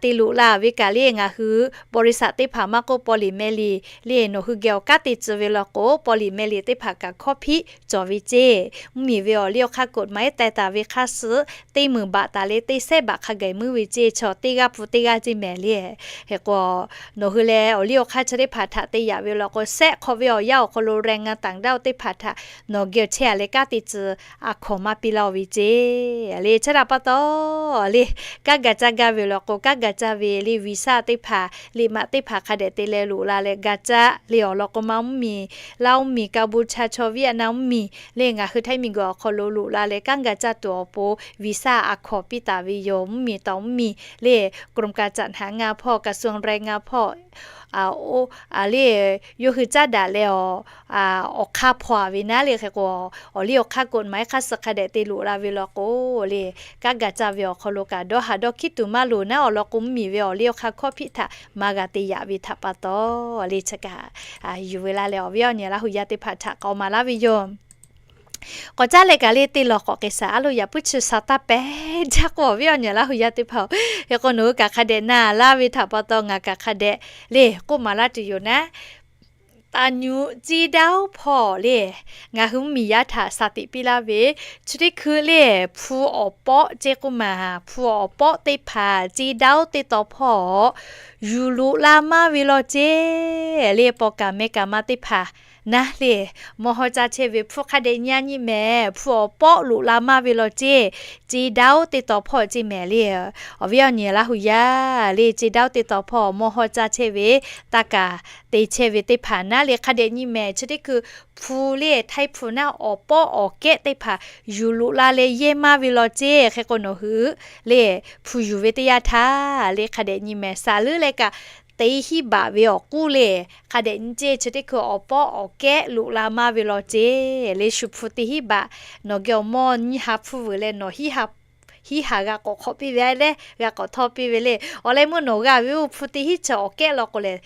te loꞈ la ve kaꞈ le ngaˬ hui บริษัท teˇ hpaˍ maˇ k'oˆ paw liꞈ meh liꞈ le nawˬ hui geh awˬ kanˉ te tcuh ve law k'o, paw liꞈ meh liꞈ teˇ hpaˍ kaꞈ hkawˇ hpiˆ cawˬ ve ceˇ. Mvuhˇ miˬ ve awˬ liˇ awˬ hk'aˇ กฎหมาย teh taˍ ve hk'aˇ suhˍ teˇ meunˍ baꞈ taˍ leh teˇ sehˉ baꞈ hk'a gaˬ meuˇ ve ceˇ. Chaw teˇ g'aˇ pun teˇ g'aˇ ceˇ mehˍ le. Hk'e k'o, nawˬ hui leh awˬ liˇ awˬ hk'aˇ chi teˇ hpaˍ htaꞈ te yaꞈ ve law k'o, sehˆ hk'awꞈ ve awˬ yanˇ awˬ hk'aw lo แรงงานต่างด้าว teˇ hpaˍ htaꞈ nawˬ geh chehˇ leh kanˉ te tcuh a hkawnˍ maˇ piˇ laˇ-oˬ ve ceˇ. Le chi htaꞈ pa taw le kanˉ ga caˇ gaˇ ve law k'o, kanˉ ga caˇ ve le visa teˇ hpaˍ liꞈ maꞈ teˇ hpaˍ hk'a dehꞈ te leh loꞈ la leh ga caˇ le awˬ lawn k'o, Manˇ mvuhˇ miˬ, Laˇ mvuhˇ miˬ, Kaˍ bu cha chaw, Vietnam mvuhˇ miˬ le ngaˬ hui Htaiˇ miˬ guiˬ awˬ hk'aw lo loꞈ la leh kanˉ ga caˇ tuˬ awˬ pon visa a hkawnˍ piˇ taˍ ve yoˬ. Mvuhˇ miˬ tawˍ mvuhˇ miˬ le กรมการจัดหางาน hpawˇ กระทรวงแรงงาน hpawˇ le yawˇ hui caˉ daꞈ leh awˬ, awˬ hk'aˇ hpaw-a ve naˉ le. Hk'e k'o, awˬ liˇ awˬ hk'aˇ กฎหมาย hk'aˇ suh hk'a dehꞈ te loꞈ la ve law k'o le, kanˉ ga caˇ ve awˬ hk'aw lo kaꞈ dawˇ haˍ dawˇ hkiˉ tuˬ maˇ loˍ naˉ awˬ lawn k'o, mvuhˇ miˬ ve awˬ liˇ awˬ hk'aˇ hkawˇ hpiˆ htaꞈ maˇ g'a te yaꞈ ve htaꞈ pa taw le chi kaꞈ yuˬ ve la leh awˬ viˉ awˬ nyi Laˇ hu yaˇ teˇ hpaˍ htaꞈ k'awꞈ maˍ laˇ ve yoˬ. K'awꞈ caˉ leh kaꞈ le teˇ lawˬ k'awꞈ k'ai shaˍ a loˬ yaꞈ puiˉ chi sha taˇ pehˍ jaˇ k'o awˬ viˉ awˬ nyi Laˇ hu yaˇ teˇ hpaˍ-oˬ, hk'e k'o nawˬ hui kaꞈ hk'a dehꞈ na laˇ ve htaꞈ pa taw ngaˬ kaꞈ hk'a dehꞈ le k'oˆ maˍ laˇ tuˬ yoˬ naˉ. Taˍ nyuꞈ ceˇ daˉ-oˬ hpawˇ le, ngaˬ hui mvuhˇ miˬ yaˇ htaꞈ shaˍ tiꞈ piˇ laˇ ve, chi teˇ hkui le hpu awˬ pawˆ ceˇ k'oˆ maˬ, hpu awˬ pawˆ teˇ hpaˍ ceˇ daˉ-oˬ teˇ taw hpawˇ yuˬ loꞈ la maˇ ve law ceˇ. Le paw kaꞈ meh kaꞈ ma teˇ hpaˍ naˉ le, mawˇ hawˇ caˇ chehˇ ve hpu hk'a dehꞈ nyi a nyi mehˍ, hpu awˬ pawˆ loꞈ la maˇ ve law ceˇ, ceˇ daˉ-oˬ teˇ taw hpawˇ ceˇ mehˍ le. Awˬ viˉ awˬ nyi Laˇ hu yaˇ le, ceˇ daˉ-oˬ teˇ taw hpawˇ mawˇ hawˇ caˇ chehˇ ve, taˇ kaˍ te chehˇ ve teˇ hpaˍ naˉ le hk'a dehꞈ nyi mehˍ. Chi teˇ hkui hpu le htaiˇ hpu naˉ awˬ pawˆ awˬ kehˉ teˇ hpaˍ yuˬ loꞈ la leh yehˇ maˇ ve law ceˇ. Hk'e k'o nawˬ hui le hpu yuˬ ve teˇ yanˇ htaˇ le hk'a dehꞈ nyi mehˍ. Saˍ leuˉ leh kaꞈ te hiˉ baꞈ ve awˬ k'uˉ le hk'a dehꞈ nyi ceˇ. Chi teˇ hkui awˬ pawˆ awˬ kehˉ loꞈ la maˇ ve law ceˇ. Le shu hpu te hiˉ baꞈ nawˬ geh awˬ mawˇ nyiˇ ha hpfuhˇ vuiˬ leh nawˬ hiˉ ha hiˉ ha g'a k'awꞈ hk'awꞈ piˇ ve leh g'a k'awꞈ htawˇ piˇ ve le. Awˬ leh meuˇ nawˬ g'a ve oˇ hpu te hiˉ chi awˬ kehˉ law k'o lehˬ,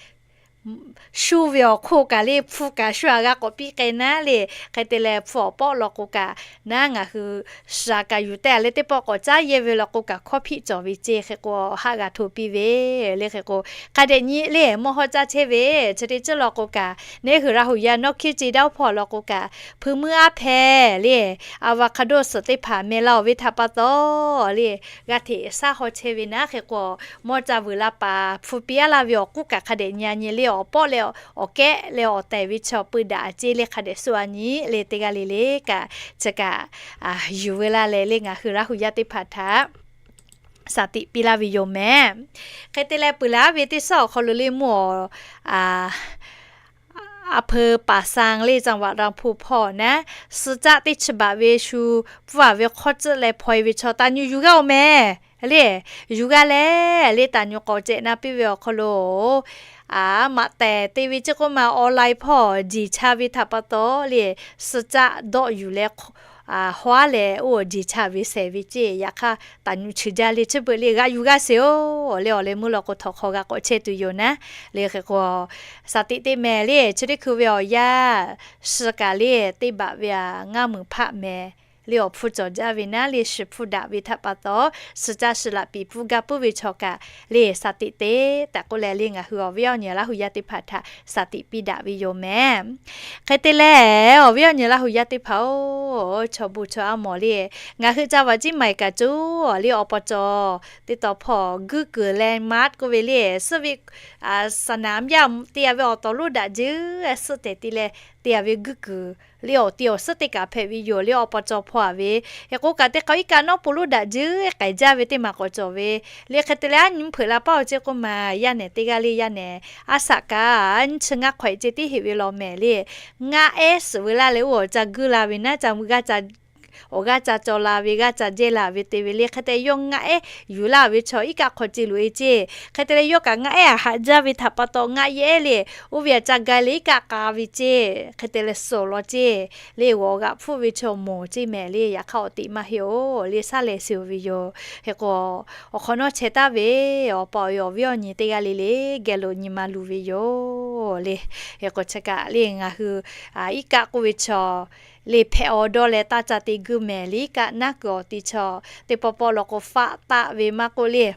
shu ve awˬ hk'oˆ kaꞈ le hpu kaꞈ shu ha g'a k'awꞈ piˇ k'ai naˉ le. Hk'e te leh hpu awˬ pawˆ law k'o kaꞈ naˉ ngaˬ hui shaˍ kaꞈ yuˬ teh leh teˇ pawˆ k'awꞈ caˉ yehˇ ve law k'o kaꞈ hkawˇ hpiˆ cawˬ ve ceˇ. Hk'e k'o haˆ g'a hto piˇ ve le. Hk'e k'o hk'a dehꞈ nyi le mawˇ hawˇ caˇ chehˇ ve chi teˇ ceuˬ law k'o kaꞈ, neˉ hui Laˇ hu yaˇ nawˇ hkiˇ ceˇ daˉ-oˬ hpawˇ law k'o kaꞈ, hpu muiˉ aˉ hpehꞈ le, avocado suhˍ teˇ hpaˍ meh laˇ-oˬ ve htaꞈ pa taw le g'a hteꞈ shaˉ haw chehˇ ve naˉ. Hk'e k'o mawˇ ca vuiˬ la paˍ hpu piˇ aˉ laˇ ve awˬ k'uˉ kaꞈ hk'a dehꞈ nyi a nyi le awˬ pawˆ leh awˬ kehˉ leh awˬ tehˬ ve chaw peu daꞈ a ceˇ le hk'a dehꞈ suh a nyi le teˇ g'aˇ le le kaꞈ chi kaꞈ yuˬ ve la leh le ngaˬ hui Laˇ hu yaˇ teˇ hpaˍ htaꞈ shaˍ tiꞈ piˇ laˇ ve yoˬ mehˍ. Hk'e te leh peuˬ laˉ ve teˇ suhˉ awˬ hk'aw lo le mvuhˇ awˬ A pheun paˍ saˍ le จังหวัดลำพูน hpawˇ naˉ, suh caˆ teˇ chi baꞈ ve shu pfuhˇ a ve hk'awˇ tcuhˆ leh hpaw e ve chaw taˍ nyu yuˬ g'aˇ oˬ mehˍ le. Yuˬ g'aˇ leh le taˍ nyu k'awꞈ cehˬ na piˇ ve awˬ hk'aw lo, a, maꞈ tehˍ te ve chi k'oˆ ma online hpawˇ jeˬ cha ve htaꞈ pa taw le, suh caˆ dawˆ yuˬ leh hawˉ leh oˇ jeˬ cha ve shehˍ ve ceˇ. Yaꞈ hk'aˇ taˍ nyu chi jaˇ le chi beuꞈ le g'a yuˬ g'aˇ sheˍ oˬ le. Awˬ leh meuˇ law k'o htawnˍ hk'aw g'a k'awꞈ chehˇ tuˬ yoˬ naˉ. Le hk'e k'o, saˍ tiꞈ teˇ mehˍ le chi teˇ hkui ve awˬ yanˇ, suh kaꞈ le teˇ baꞈ ve a ngaˇ meunˍ hpaˆ mehˍ le awˬ hpfuhˇ cawˬ jaˇ ve naˉ le, suh hpfuhˇ daꞈ ve htaꞈ pa taw, suh caˆ suh laꞈ piˍ pfuhˇ gaˇ puiˉ ve chaw kaꞈ le saˍ tiꞈ te tehꞈ k'oˆ leh le ngaˬ hui awˬ viˉ awˬ nyi Laˇ hu yaˇ teˇ hpaˍ htaꞈ saˍ tiꞈ piˇ daꞈ ve yoˬ mehˍ. Hk'e te leh, awˬ viˉ awˬ nyi Laˇ hu yaˇ teˇ hpaˍ oˬ, chaw bon chaw a mawˬ le, ngaˬ hui ca vaꞈ ciˉ maˍ kaꞈ coˬ le awˬ pa cawˬ teˇ taw hpawˇ guˇ kuiˬ leh maˉ k'oˆ ve le, suhˆ ve saˍ naˍ yaˇ teˇ g'aˇ ve awˬ tawˍ lonˉ daꞈ jeuˬ suhˆ tehˍ te leh, teˇ g'aˇ ve guˇ kuiˬ le awˬ te awˬ suhˉ teˇ kaꞈ hpehꞈ ve yoˬ le awˬ pa cawˬ hpawˇ a ve. Hk'e k'o kaꞈ teˇ hk'aw iˉ kaˆ nawˉ po lonˉ daꞈ jeuˬ k'ai jaˇ ve teˇ maˬ k'awꞈ cawˬ ve le. Hk'e te leh aˉ nyi hpeuꞈ la paˇ awˬ ceˇ k'oˆ ma, yaˇ nehˬ teˇ g'aˇ le yaˇ nehˬ aˉ shaꞈ kaꞈ nyiˇ chi ngaˇ hk'awꞈ e ceˇ tiˉ heˆ ve law mehˍ le. Ngaˆ ehˉ suhˍ ve laˇ leh oˇ awˬ ca guˇ la ve naˉ, ca g'a awˬ g'aˇ ca cawˬ la ve, g'aˇ ca jehˇ la ve te ve le. Hk'e te yawˇ ngaˆ ehˉ yuˬ laˇ ve chaw iˉ kaˆ hk'aw ce loꞈ e ceˇ. Hk'e te leh yawˇ kaꞈ ngaˆ ehˉ a haꞈ jaˇ ve htaꞈ pa taw ngaˆ yehˉ le, oˇ ve a ca ga le iˉ kaˆ k'a ve ceˇ. Hk'e te leh suhˍ law ceˇ le, g'awˬ g'aꞈ hpfuhˇ ve chaw mawˬ ceˇ mehˍ le. Yaꞈ hk'aˇ awˬ teꞈ maˇ heˆ oˬ le, shaˉ leh shiˍ ve yoˬ. Hk'e k'o, awˬ hk'awꞈ nawˉ chehˇ taˍ ve awˬ pa awˬ e awˬ viˉ awˬ nyi teˇ g'aˇ le le geh lo nyi ma luˬ ve yoˬ le. Hk'e k'o chi kaꞈ le ngaˬ hui iˉ kaˆ k'oˆ ve chaw le hpehꞈ awˬ dawˇ leh taˇ ca te guˇ mehˍ le. Iˉ kaˆ naˉ kuiˬ awˬ ti chaw teˇ pawˆ pawˆ law k'o faˆ taˆ ve maˇ k'oˆ le,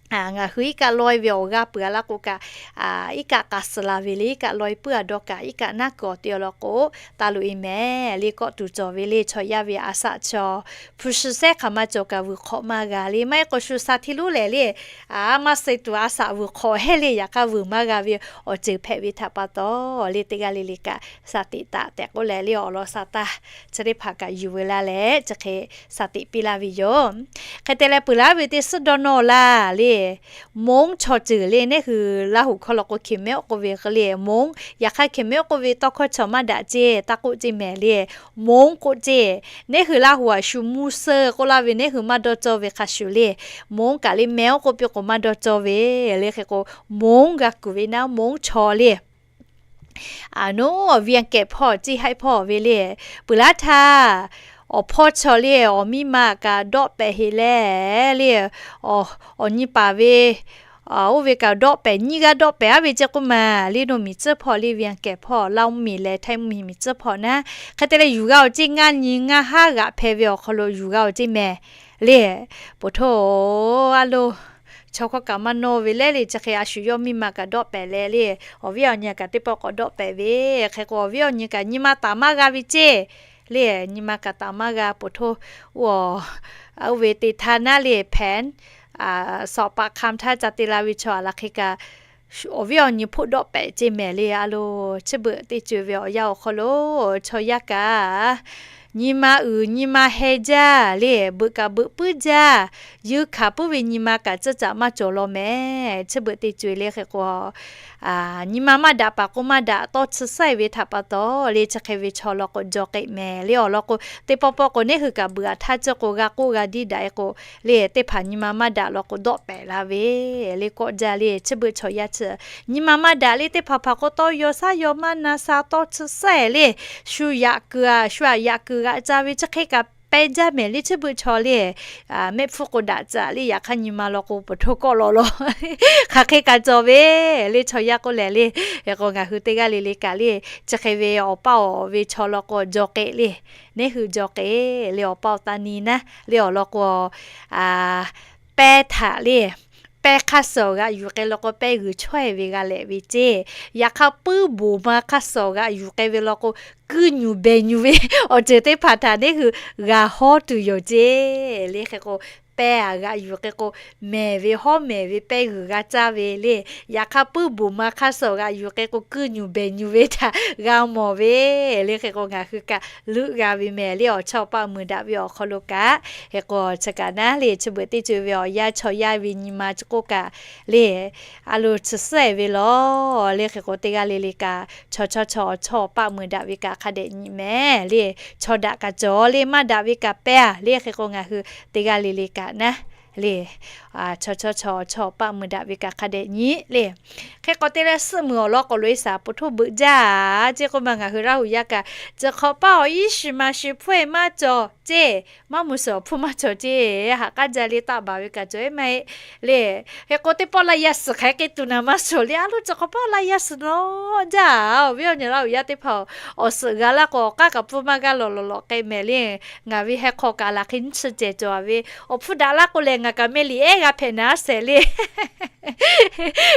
ngaˬ hui iˉ kaˆ lawˇ e ve awˬ g'aˇ peuˬ a laˇ k'o kaꞈ, iˉ kaˆ k'a suhˍ la ve le, iˉ kaˆ lawˇ e puiˉ a dawˇ kaꞈ iˉ kaˆ naˉ kuiˬ awˬ ti awˬ lawn k'o taˇ loꞈ e mehˍ le. Kawˆ tuˬ cawˬ ve le chaw yaˇ ve a shaꞈ chaw hpu shi sehˉ hk'aˬ maˇ cawˬ kaꞈ vuiˬ hk'awꞈ maˇ g'a le. Maˇ heˆ k'o shu sha hti lonˉ lehˬ le, a maˇ suh tuˬ a shaꞈ vuiˬ hk'awꞈ hehˉ le. Yaꞈ hk'aˇ vuiˬ maˇ g'a ve awˬ ceuˬ hpehꞈ ve htaꞈ pa taw le, teˇ g'aˇ le le kaꞈ saˍ tiꞈ taꞈ tehꞈ k'oˆ leh le awˬ lawn sha taˇ chi teˇ hpaˍ kaꞈ yuˬ ve laˇ leh chi hk'e saˍ tiꞈ piˇ laˇ ve yoˬ. Hk'e te leh peuˬ laˇ ve teˇ suhˉ dawˇ nawˇ laˇ le, Monˉ chaw ceuˬ le neˉ hui Laˇ huˍ hkawˇ law k'o Hkiˬ mehˉ oˉ k'oˆ ve le, Monˉ, yaꞈ hk'aˇ Hkiˬ mehˉ oˉ k'oˆ ve tawˇ hkawˇ chaw maˇ daꞈ ceˇ, taˇ k'oˆ ceˇ mehˍ le. Monˉ k'oˆ ceˇ, neˉ hui Laˇ huˍ a shu mvuhˇ suhˇ k'oˆ laˇ ve neˉ hui maˇ dawˇ cawˇ ve hk'a shuˍ le, Monˉ kaꞈ le mehˉ oˉ k'oˆ piˇ k'o maˇ dawˇ cawˇ ve le. Hk'e k'o, Monˉ g'a kuˬ ve naˉ Monˉ chaw le. A, noˉ awˬ viˉ awˬ kehˬ hpawˇ ceˇ haiˆ hpawˇ ve le, peuˬ laˇ htaˇ, awˬ hpawˇ chaw le awˬ miˇ ma kaꞈ dawˆ pehˍ heꞈ leh le, awˬ nyi paˍ ve oˇ ve kaꞈ dawˆ pehˍ, nyiˇ g'aˇ dawˆ pehˍ aˉ ve ceˇ k'oˆ ma le. Nawˬ miˬ tcuhˉ hpawˇ le viˉ awˬ kehˬ hpawˇ Laˇ mvuhˇ miˬ leh Htaiˇ mvuhˇ miˬ miˬ tcuhˉ hpawˇ naˉ. Hk'e te leh yuˬ g'a awˬ ceˇ ngaˇ nyi ngaˇ haˉ g'aꞈ hpehꞈ ve awˬ hk'aw lo yuˬ g'a awˬ ceˇ mehˍ le. Poˬ htoˇ, a lo, chaw hkawˇ kaꞈ maˇ nawˇ ve leh le, chi hk'e a shu yawˇ miˇ ma kaꞈ dawˆ pehˍ leh le, awˬ viˉ awˬ nyi kaꞈ teˇ pawˆ k'awꞈ dawˆ pehˍ ve. Hk'e k'o awˬ viˉ awˬ nyi kaꞈ nyi ma taˍ maˇ g'a ve ceˇ le, nyi ma kaꞈ taˍ maˇ g'a. Poˬ htoˇ, oˇ, oˇ ve te htaˇ naˉ le hpehꞈ, sawꞈ paˍ hk'aˬ htaˇ ca te la ve chaw a laˬ hk'e kaꞈ, awˬ viˉ awˬ nyi hpoˆ dawˆ pehˍ ceˇ mehˍ le. A lo, chi beuꞈ teˇ co e ve awˬ yanˇ awˬ hk'aw lo chaw yaˇ kaꞈ nyi ma uiˍ nyi ma heh jaˇ le, beuꞈ kaꞈ beuꞈ puiˉ jaˇ, yeuˇ hkanˍ puiˉ ve nyi ma kaꞈ tcuhˇ caꞈ maˇ cawˬ law mehˍ. Chi beuꞈ teˇ co e le hk'e k'o, nyi ma maˇ daꞈ paˍ k'o maˇ daꞈ tawˇ chi saiˉ ve htaꞈ pa taw le, chi hk'e ve chaw law k'o jaw k'e mehˍ le. Awˬ lawn k'o, teˇ pawˆ pawˆ k'o neˉ hui kaꞈ beuꞈ aꞈ htaˇ ceuˬ k'o g'a k'oˆ g'a diˇ daꞈ e k'o le, teˇ hpaˍ nyi ma maˇ daꞈ law k'o dawˆ pehˍ la ve le. Kawˆ jaˇ le, chi beuꞈ chaw yaˇ chi nyi ma maˇ daꞈ le, teˇ hpaˍ hpaˍ k'o tawˇ yaw shaˉ yaw maˇ na sha tawˇ chi saiˉ le, shu yaꞈ kuiˬ a shu aꞈ yaꞈ kuiˬ g'aꞈ ca ve chi hk'e kaꞈ peh jaˇ mehˍ le. Chi beuꞈ chaw le, mehˆ hpfuhˇ k'o daꞈ tcuh le, yaꞈ hk'aˇ nyi ma law k'o poˬ htoˇ kawˆ law law hk'aˬ hk'e kaꞈ cawˬ ve le. Chaw yaˇ k'oˆ lehˬ le, k'o ngaˬ hui teˇ g'aˇ le le kaꞈ le, chi hk'e ve awˬ paˇ awˬ ve chaw law k'o jaw k'e le, neˉ hui jaw k'e le, awˬ paˇ awˬ ta ni naˉ le awˬ lawn k'o, pehˇ htaꞈ le, pehˇ hk'aˇ suh awˬ g'aꞈ yuˬ k'ai law k'o pehˇ g'uiˬ chaweh ve g'a lehꞈ ve ceˇ. Yaꞈ hk'aˇ puiˉ boˬ ma hk'aˇ suh awˬ g'aꞈ yuˬ k'ai ve law k'o, kuiˇ nyuˬ behˬ nyuˬ ve awˬ ceuˬ teˇ hpaˍ htaꞈ neˉ hui g'a hawˉ tuˬ yoˬ ceˇ le. Hk'e k'o, pehˇ aꞈ g'aꞈ yuˬ k'e k'o, mehˬ ve hawˉ mehˬ ve pehˇ g'uiˬ g'a caˇ ve le. Yaꞈ hk'aˇ puiˉ buˬ ma hk'aˇ suh g'aꞈ yuˬ k'e k'o, kuiˇ nyuˬ behˬ nyuˬ ve htaꞈ g'a mawˬ ve le. Hk'e k'o ngaˬ hui kaꞈ leuˆ g'a ve mehˬ le, awˬ chawˇ paˆ mui daꞈ ve awˬ hk'aw lo kaꞈ. Hk'e k'o chi kaꞈ naˉ le, chi beuꞈ teˇ ceuˬ ve awˬ yanˇ chaw yaˇ ve nyi ma chi k'oˆ kaꞈ le, a lo chi suhˉ-e ve lawˬ le. Hk'e k'o teˇ g'aˇ le le kaꞈ chaw chawˇ chaw awˬ chawˇ paˆ mui daꞈ ve kaꞈ hk'a dehꞈ nyi mehˬ le. Chaw daꞈ kaꞈ cawˬ le, maˇ daꞈ ve kaꞈ pehˇ a le. Hk'e k'o ngaˬ hui teˇ g'aˇ le le kaꞈ naˉ le, chaw chawˇ chaw awˬ chawˇ paˆ mui daꞈ ve kaꞈ hk'a dehꞈ nyi le. Hk'e k'o te leh suhˆ muiˬ awˬ lawn k'awꞈ loꞈ-e shaˍ, poˬ htoˇ beuꞈ jaˇ ceˇ k'oˆ ma ngaˬ hui Laˇ huˍ yaˇ kaꞈ, chi hk'awꞈ paˇ awˬ iˉ shiˍ maˍ shiˍ hpfuhˇ-e maˇ cawˬ ceˇ, maˇ mui suhˍ awˬ hpfuhˇ maˇ cawˬ ceˇ, haꞈ k'aˉ jaˇ le, taˆ baˬ ve kaꞈ cawˬ-e maˇ heˆ le. Hk'e k'o teˇ pawˆ laˇ yaˇ suhˍ hk'aˬ hk'e k'ai tuˬ naˍ maˇ suhˍ le. A lo chi hk'awꞈ paˇ laˇ yaˇ suhˍ nawˉ jaˇ, awˬ viˉ awˬ nyi Laˇ huˍ yaˇ teˇ hpaˍ-oˬ, awˬ suhˍ g'a laˇ k'o awˬ k'aˉ kaꞈ pfuhˇ maˇ g'a lawˬ lawˬ lawˬ k'ai mehˬ le. Ngaˬ ve heh hk'aw kaꞈ laˬ hk'e nyiˇ chi cehˬ cawˬ ve, awˬ hpfuhˇ daꞈ laˇ k'o lehˬ ngaˬ kaꞈ meh liꞈ ehˉ g'a hpehꞈ naˍ a shehˍ le.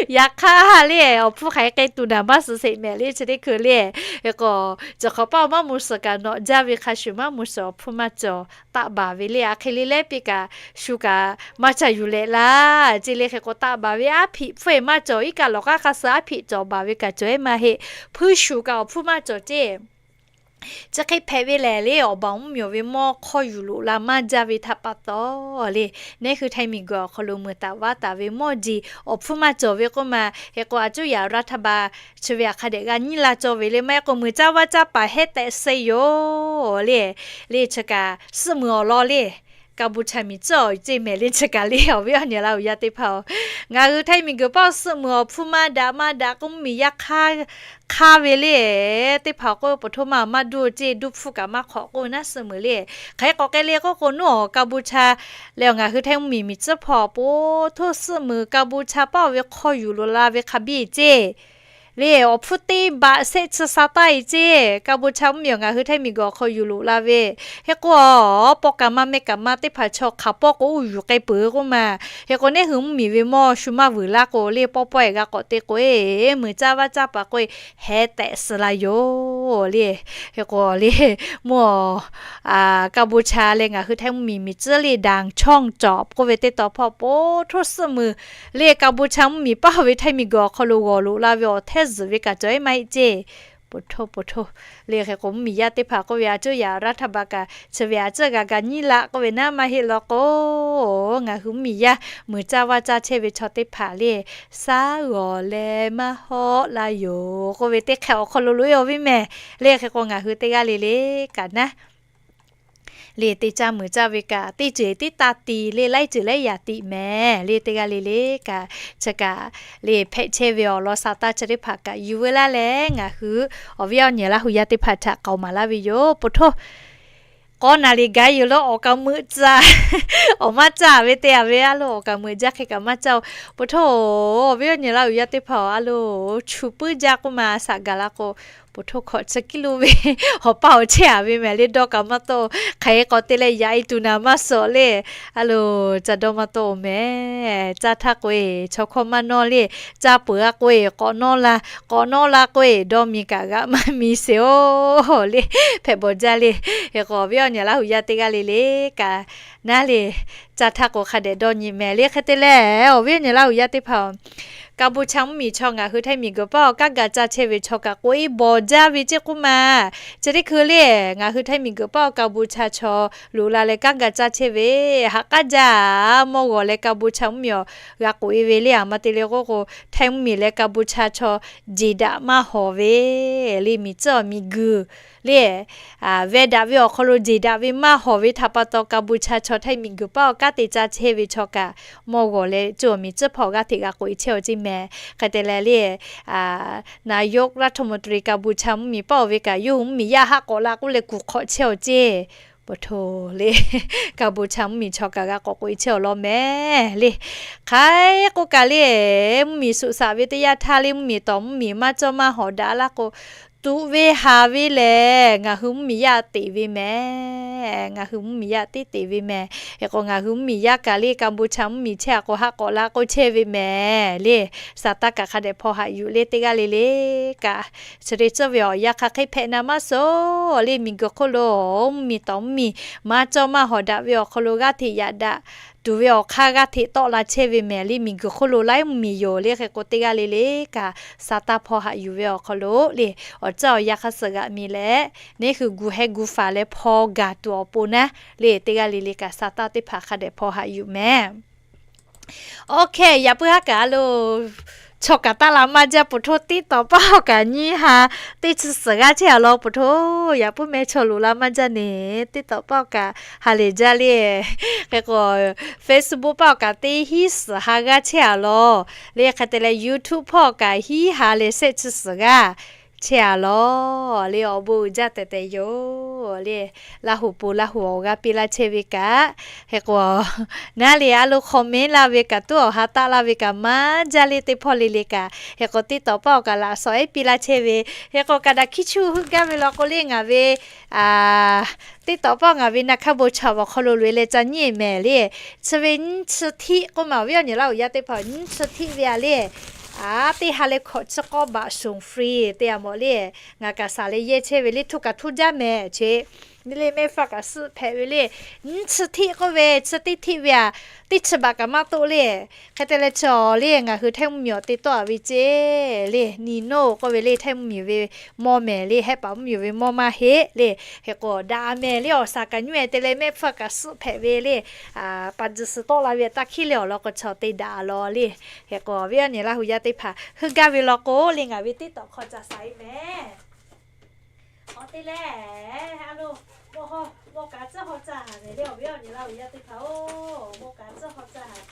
Yaꞈ hk'aˇ le, awˬ hpfuhˇ hk'aˬ hk'e k'ai tuˬ naˍ maˇ suhˍ sheˍ mehˬ le. Chi teˇ hkui le, hk'e k'o chi hk'awꞈ paˇ maˇ mui suhˍ kaꞈ nawꞈ jaˇ ve hk'a shuˍ, maˇ mui suhˍ awˬ hpfuhˇ maˇ cawˬ, taˆ baˬ ve le. A hk'e le leh piˇ kaꞈ shu kaꞈ maˇ ca yuˬ lehꞈ laˇ ceˇ le. Hk'e k'o taˆ baˬ ve aˉ hpiꞈ hpfuhˇ-e maˇ cawˬ, iˉ kaˆ lawˬ k'aˉ hk'a suh aˉ hpiꞈ cawˬ baˬ ve kaꞈ cawˬ-e maˇ heˆ. Hpuiˇ shuˍ kaꞈ awˬ hpfuhˇ maˇ cawˬ ceˇ. Chi hk'e hpehꞈ ve lehˬ le, awˬ baˬ mvuhˇmiˬ ve mawˇ hk'aw yuˬ loꞈ la maˇ jaˇ ve htaꞈ pa taw le, neˉ hui Htaiˍ miˬguiˬ awˬ hk'aw lo mui taˍ vaˇ taˍ ve mawˇ jeˬ awˬ hpfuhˇ maˇ cawˬ ve k'oˆ ma. Hk'e k'o a cuˇ yaꞈ raˇ htaˇ ba chi ve hk'a dehꞈ g'a nyiˇ la cawˬ ve le. Maˇ heˆ k'o mui caˇ vaˇ caˇ paˍ heh tehꞈ suh yoˬ le. Le chi kaꞈ suhˆ muiˬ awˬ lawn le, Kaˍbuˍ chaˍ miˬ tcuhˉ awˬ ceˇ mehˬ le. Chi kaꞈ le awˬ viˉ awˬ nyi Laˇ huˍ yaˇ teˇ hpaˍ-oˬ, ngaˬ hui Htaiˍ miˬguiˬ paˇ suhˆ muiˬ awˬ hpfuhˇ maˇ daꞈ maˇ daꞈ k'oˆ mvuhˇmiˬ yaˇ hk'aˇ hk'aˇ ve le. Teˇ hpaˍ k'oˆ poˬ htoˇ maˇ maˇ duˇ ceˇ, duˇ hpfuhˇ kaꞈ maˇ hk'awꞈ k'oˆ ve naˉ suhˆ muiˬ le. Hk'aˬ hk'e k'awꞈ k'ai le k'oˆ k'o, nawˬ Kaˍbuˍ chaˍ leh awˬ ngaˬ hui Htaiˍ mvuhˇmiˬ miˬ tcuhˉ hpawˇ poˬ htoˇ suhˆ muiˬ Kaˍbuˍ chaˍ paˇ awˬ ve hk'aw yuˬ loꞈ la ve hk'a biˇ ceˇ le, awˬ hpfuhˇ teˇ baꞈ shehˆ chi sa taˇ e ceˇ. Kaˍbuˍ chaˍ mvuhˇmiˬ awˬ ngaˬ hui Htaiˍ miˬguiˬ awˬ hk'aw yuˬ loꞈ la ve, hk'e k'o pawˆ kaꞈ maˇ mehˆ kaꞈ maˇ teˇ hpaˍ chaw hk'aˬ pawˆ k'o uˉ yuˬ k'ai peuˬ k'oˆ ma. Hk'e k'o neˉ hui mvuhˇmiˬ ve mawˇ shu maˇ vuiˬ laˇ k'o le, pawˆ pawˆ-e g'a k'awꞈ te k'o e, mui caˇ vaˇ caˇ paˍ k'oˆ e, heh tehꞈ suh la yoˬ le. Hk'e k'o le, mvuhˇ Kaˍbuˍ chaˍ leh ngaˬ hui Htaiˍ mvuhˇmiˬ miˬ tcuhˉ le ด่านช่องจอบ k'oˆ ve teˇ taw hpawˇ poˬ htoˇ suhˆ muiˬ le, Kaˍbuˍ chaˍ mvuhˇmiˬ paˇ ve Htaiˍ miˬguiˬ awˬ hk'aw lo g'awˬ loꞈ la ve awˬ htehˇ zuhˬ ve kaꞈ cawˬ-e maˇ heˆ ceˇ. Poˬ htoˇ poˬ htoˇ le. Hk'e k'o mvuhˇmiˬ yaˇ teˇ hpaˍ k'oˆ ve a cuˇ yaꞈ raˇ htaˇ ba kaꞈ chi ve a cuˇ g'a ga nyiˇ laꞈ k'oˆ ve naˉ maˇ heˆ law k'o, ngaˬ hui mvuhˇmiˬ yaˇ mui caˇ vaˇ caˇ chehˇ ve chaw teˇ hpaˍ le, saˉ g'awˬ leh maˇ hawˆ la yoˬ k'oˆ ve teˇ hk'e awˬ hk'aw lo loꞈ-e awˬ viˉ mehˬ le. Hk'e k'o ngaˬ hui teˇ g'aˇ le le kaꞈ naˉ le, teˇ caˇ mui caˇ ve kaꞈ teˇ ceuˬ tiˉ taˇ ti le, laiˉ ceuˬ laiˉ yaꞈ tiꞈ mehˍ le. Teˇ g'aˇ le le kaꞈ chi kaꞈ le hpehꞈ chehˇ ve awˬ lawn sa taˇ chi teˇ hpaˍ kaꞈ yuˬ veu laˇ leh, ngaˬ hui awˬ viˉ awˬ nyi Laˇ huˍ yaˇ teˇ hpaˍ htaꞈ k'aoˍ maˍ laˇ ve yoˬ. Poˬ htoˇ k'awˇ naˍ riˍ gaˬ yoˬ lo awˬ kaˍ meuꞈ caˇ, awˬ maˇ caˇ ve te a ve a lo awˬ kaˍ meuꞈ jaˇ hk'e kaꞈ maˇ caˇ-oˬ. Poˬ htoˇ awˬ viˉ awˬ nyi Laˇ huˍ yaˇ teˇ hpaˍ a lo chu puiˉ jaˇ k'oˆ ma, saꞈ gaˬ la k'o, poˬ htoˇ hkawꞈ chi kiˇ lo ve awˬ paˇ awˬ chehˇ a ve mehˍ le. Dawˇ kaꞈ maˇ tawˆ-oˬ, hk'aˬ hk'e k'awꞈ te leh yaꞈ e tuˬ naˍ maˇ suhˍ le. A lo ca dawˇ maˇ tawˆ-oˬ mehˍ. Caˇ htaˇ k'o e chaw hkawˇ maˇ nawˇ le, caˇ peuˬ a k'o e k'awꞈ nawˇ la, k'awꞈ nawˇ la k'o e dawˇ mi kaꞈ g'a maˇ mi sheˍ-oˬ le. Hpehꞈ bawˬ jaˇ le. Hk'e k'o awˬ viˉ awˬ nyi Laˇ huˍ yaˇ teˇ g'aˇ le le kaꞈ naˉ le, caˇ htaˇ k'o hk'a dehꞈ dawˇ nyi mehˍ le. Hk'e te leh awˬ viˉ awˬ nyi Laˇ huˍ yaˇ teˇ hpaˍ-oˬ, Kaˍbuˍ chaˍ mvuhˇmiˬ chaw ngaˬ hui Htaiˍ miˬguiˬ paˇ awˬ kanˉ ga caˇ chehˇ ve chaw kaꞈ k'oꞈ e bawˬ jaˇ ve ceˇ k'oˆ ma. Chi teˇ hkui le, ngaˬ hui Htaiˍ miˬguiˬ paˇ awˬ Kaˍbuˍ chaˍ chaw loꞈ la leh kanˉ ga caˇ chehˇ ve, haꞈ k'aˉ jaˇ, mawˇ g'awˬ leh Kaˍbuˍ chaˍ mvuhˇmiˬ awˬ g'a k'oꞈ e ve le. A ma te le k'oˆ k'o, Htaiˍ mvuhˇmiˬ leh Kaˍbuˍ chaˍ chaw jeˬ daꞈ maˇ hawˍ ve le, miˬ tcuhˉ awˬ miˬ guiˬ le, veh daꞈ ve awˬ hk'aw lo jeˬ daꞈ ve maˇ hawˍ ve htaꞈ pa taw, Kaˍbuˍ chaˍ chaw Htaiˍ miˬguiˬ paˇ awˬ kanˉ te caˇ chehˇ ve chaw kaꞈ mawˇ g'awˬ leh cawˬ miˬ tcuhˉ hpawˇ g'aˇ hteꞈ g'a k'oꞈ e chehˇ awˬ ceˇ mehˍ. Hk'e te leh le, นายกรัฐมนตรี Kaˍbuˍ chaˍ mvuhˇmiˬ paˇ oˬ ve kaꞈ yawˇ hui mvuhˇmiˬ yaˇ haˆ k'awꞈ la k'oˆ leh kuˬ hk'awꞈ chehˇ awˬ ceˇ. Poˬ htoˇ le, Kaˍbuˍ chaˍ mvuhˇmiˬ chaw kaꞈ g'a k'awꞈ k'oꞈ e chehˇ awˬ lawn mehˍ le. Hk'aˬ hk'e k'oˆ kaꞈ le, mvuhˇmiˬ suꞈ shaꞈ ve teˇ yanˇ htaˇ le, mvuhˇmiˬ tawˍ mvuhˇmiˬ maˇ cawˇ maˇ hawˍ daꞈ laˇ k'o, tuꞈ ve haˍ ve lehˬ ngaˬ hui mvuhˇmiˬ yaˇ teꞈ ve mehˍ. Ngaˬ hui mvuhˇmiˬ yaˇ tiˉ teꞈ ve mehˍ. Hk'e k'o ngaˬ hui mvuhˇmiˬ yaˇ kaꞈ le, Kaˍbuˍ chaˍ mvuhˇmiˬ chehˇ a k'o haˆ k'awꞈ la k'oˆ chehˇ ve mehˍ le. Saˍtanˍ kaꞈ hk'a dehꞈ hpaw haꞈ yuˬ le teˇ g'aˇ le le kaꞈ, chi te tcuhˇ ve awˬ yanˇ hk'aˬ hk'e hpehꞈ naˍ maˇ suhˍ le. Miˬguiˬ hk'oˆ lo mvuhˇmiˬ tawˍ mvuhˇmiˬ maˇ cawˇ maˇ hawˍ daꞈ ve awˬ hk'aw lo g'aˇ hteꞈ yaꞈ daꞈ tuˬ ve awˬ hk'aˇ g'aˇ hteꞈ tawˆ la chehˇ ve mehˍ le. Miˬguiˬ hk'oˆ lo laiˉ mvuhˇmiˬ yoˬ le. Hk'e k'o, teˇ g'aˇ le le kaꞈ sa taˇ hpawˇ haꞈ yuˬ ve awˬ hk'aw lo le, awˬ caˇ awˬ yaˇ hk'a suh g'aꞈ mi leh, neˇ hui gu heh gu faˍ leh hpaw gaˬ tuˬ awˬ pon naˉ le, teˇ g'aˇ le le kaꞈ sa taˇ teˇ hpaˍ hk'a dehꞈ hpawˇ haꞈ yuˬ mehˍ. Oˇ hkeh yaꞈ puiˉ haˉ kaꞈ a lo, chaw kaꞈ taˇ la maˇ jaˇ. Puˬ htoˇ TikTok paˆ awˬ kaꞈ nyiˇ ha teˇ chi suhˍ g'aˇ chehˇ a law. Puˬ htoˇ yaꞈ puiˉ meh chaw loꞈ la maˇ jaˇ neˬ, TikTok paˆ awˬ kaꞈ ha lehˬ jaˇ le. Hk'e k'o, Facebook paˆ awˬ kaꞈ teˇ hinˉ suhˍ ha g'aˇ chehˇ a law le. Hk'e te leh YouTube hpawˇ awˬ kaꞈ hinˉ ha leh shehˆ chi suhˍ g'aˇ chehˇ a law le. Awˬ bon uiˍ jaˇ tehˬ tehˬ yoˬ le. Laˇ huˍ pon Laˇ huˍ awˬ g'aˇ piˇ laˇ chehˇ ve kaꞈ, hk'e k'o, naˉ le a lo comment laˇ ve kaꞈ tuˉ awˬ ha taˆ laˇ ve kaꞈ maˇ jaˇ le. Teˇ hpawˇ le le kaꞈ, hk'e k'o TikTok paˆ awˬ kaꞈ laꞈ shawˍ ehˉ piˇ laˇ chehˇ ve, hk'e k'o kaꞈ daꞈ hkiˇ chuˇ heuˆ gaˇ ve law k'o le, ngaˬ ve TikTok paˆ ngaˬ ve na hkaˇ bon chaw awˬ hk'aw lo loꞈ e leh ca nyiˇ e mehˍ le. Chi ve nyiˇ chi htiˆ k'oˆ ma, awˬ viˉ awˬ nyi Laˇ huˍ yaˇ teˇ hpaˍ, nyiˇ chi htiˆ ve a le, a teˇ ha leh hkawꞈ chi k'awˇ baꞈ shonˍ free te a mawˬ le. Ngaˬ kaꞈ saˍ leh yehˇ chehˇ ve le, htoˇ kaꞈ htoˇ jaˇ mehˍ che. Nyi le mehˆ hpfuhˇ kaꞈ suhˆ hpehꞈ ve le. Nyiˇ chi htiˆ k'oˆ ve, chi teˇ htiˆ ve a, teˇ chi baꞈ kaꞈ maˇ toˆ le. Hk'e te leh chi awˬ le ngaˬ hui Htaiˇ mvuhˇmiˬ awˬ te tawˆ a ve ce le, Nino k'oˆ ve le, Htaiˇ mvuhˇmiˬ ve mawˇ mehˍ le, Hehˆ paˍ mvuhˇmiˬ ve mawˇ maˇ heˆ le. Hk'e k'o daꞈ mehˍ le, awˬ saˍ kaꞈ nyiˇ e te leh mehˆ hpfuhˇ kaꞈ suhˆ hpehꞈ ve le. Paˍ tzuhˬ suhˍ tawˆ la ve taˇ hkiˉ le awˬ lawn k'o chaw te daꞈ a law le. Hk'e k'o awˬ viˉ awˬ nyi Laˇ huˍ yaˇ teˇ hpaˍ heuˆ gaˇ ve law k'o le, ngaˬ ve TikTok hk'aw ca saˍ e mehˍ. Awˬ te lehˬ, a lo, mawˇ kaꞈ tcuhˇ haw ca haˍ mehˍ le, awˬ viˉ awˬ nyi Laˇ huˍ yaˇ teˇ hpaˍ-oˬ, mawˇ kaꞈ tcuhˇ haw ca haˍ.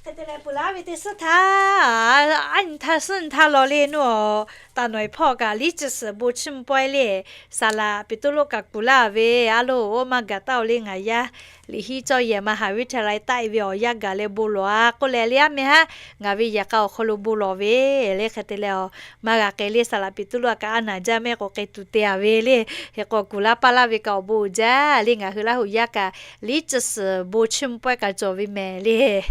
Hk'e te leh peuˬ laˇ ve teˇ suhˉ htaˇ, aˉ nyi htaˇ suhˉ nyi htaˇ law le nuˇ a, taˍ nawˬ e hpawˇ kaꞈ liˇ chi suhˍ bon chiˇ mvuh pawehˇ le, saˍ laꞈ Peˍtruˆ kaꞈ kuˬ laˇ ve, a lo, oˇ maˇ gaˬ taˇ-oˬ le ngaˬ yaˇ liꞈ hiˉ cawˇ yehˬ maˇ haˍ viˉ htaꞈ lai taˆ e ve awˬ yanˇ gaˬ leh bon lawˬ a k'oˆ leh le, aˉ meh haˉ ngaˬ ve yehˬ k'a awˬ hk'aw lo bon lawˬ ve le. Hk'e te leh a, maˇ g'a k'ai le, saˍ laꞈ Peˍtruˆ a kaꞈ a naˍ jaˇ mehˆ k'o k'ai tuˬ te a ve le. Hk'e k'o kuˬ laˇ paˇ laˇ ve kaꞈ awˬ bon uiˍ jaˇ le. Ngaˬ hui Laˇ huˍ yaˇ kaꞈ liˇ chi suhˍ bon chiˇ mvuh pawehˇ kaꞈ cawˬ ve mehˍ le.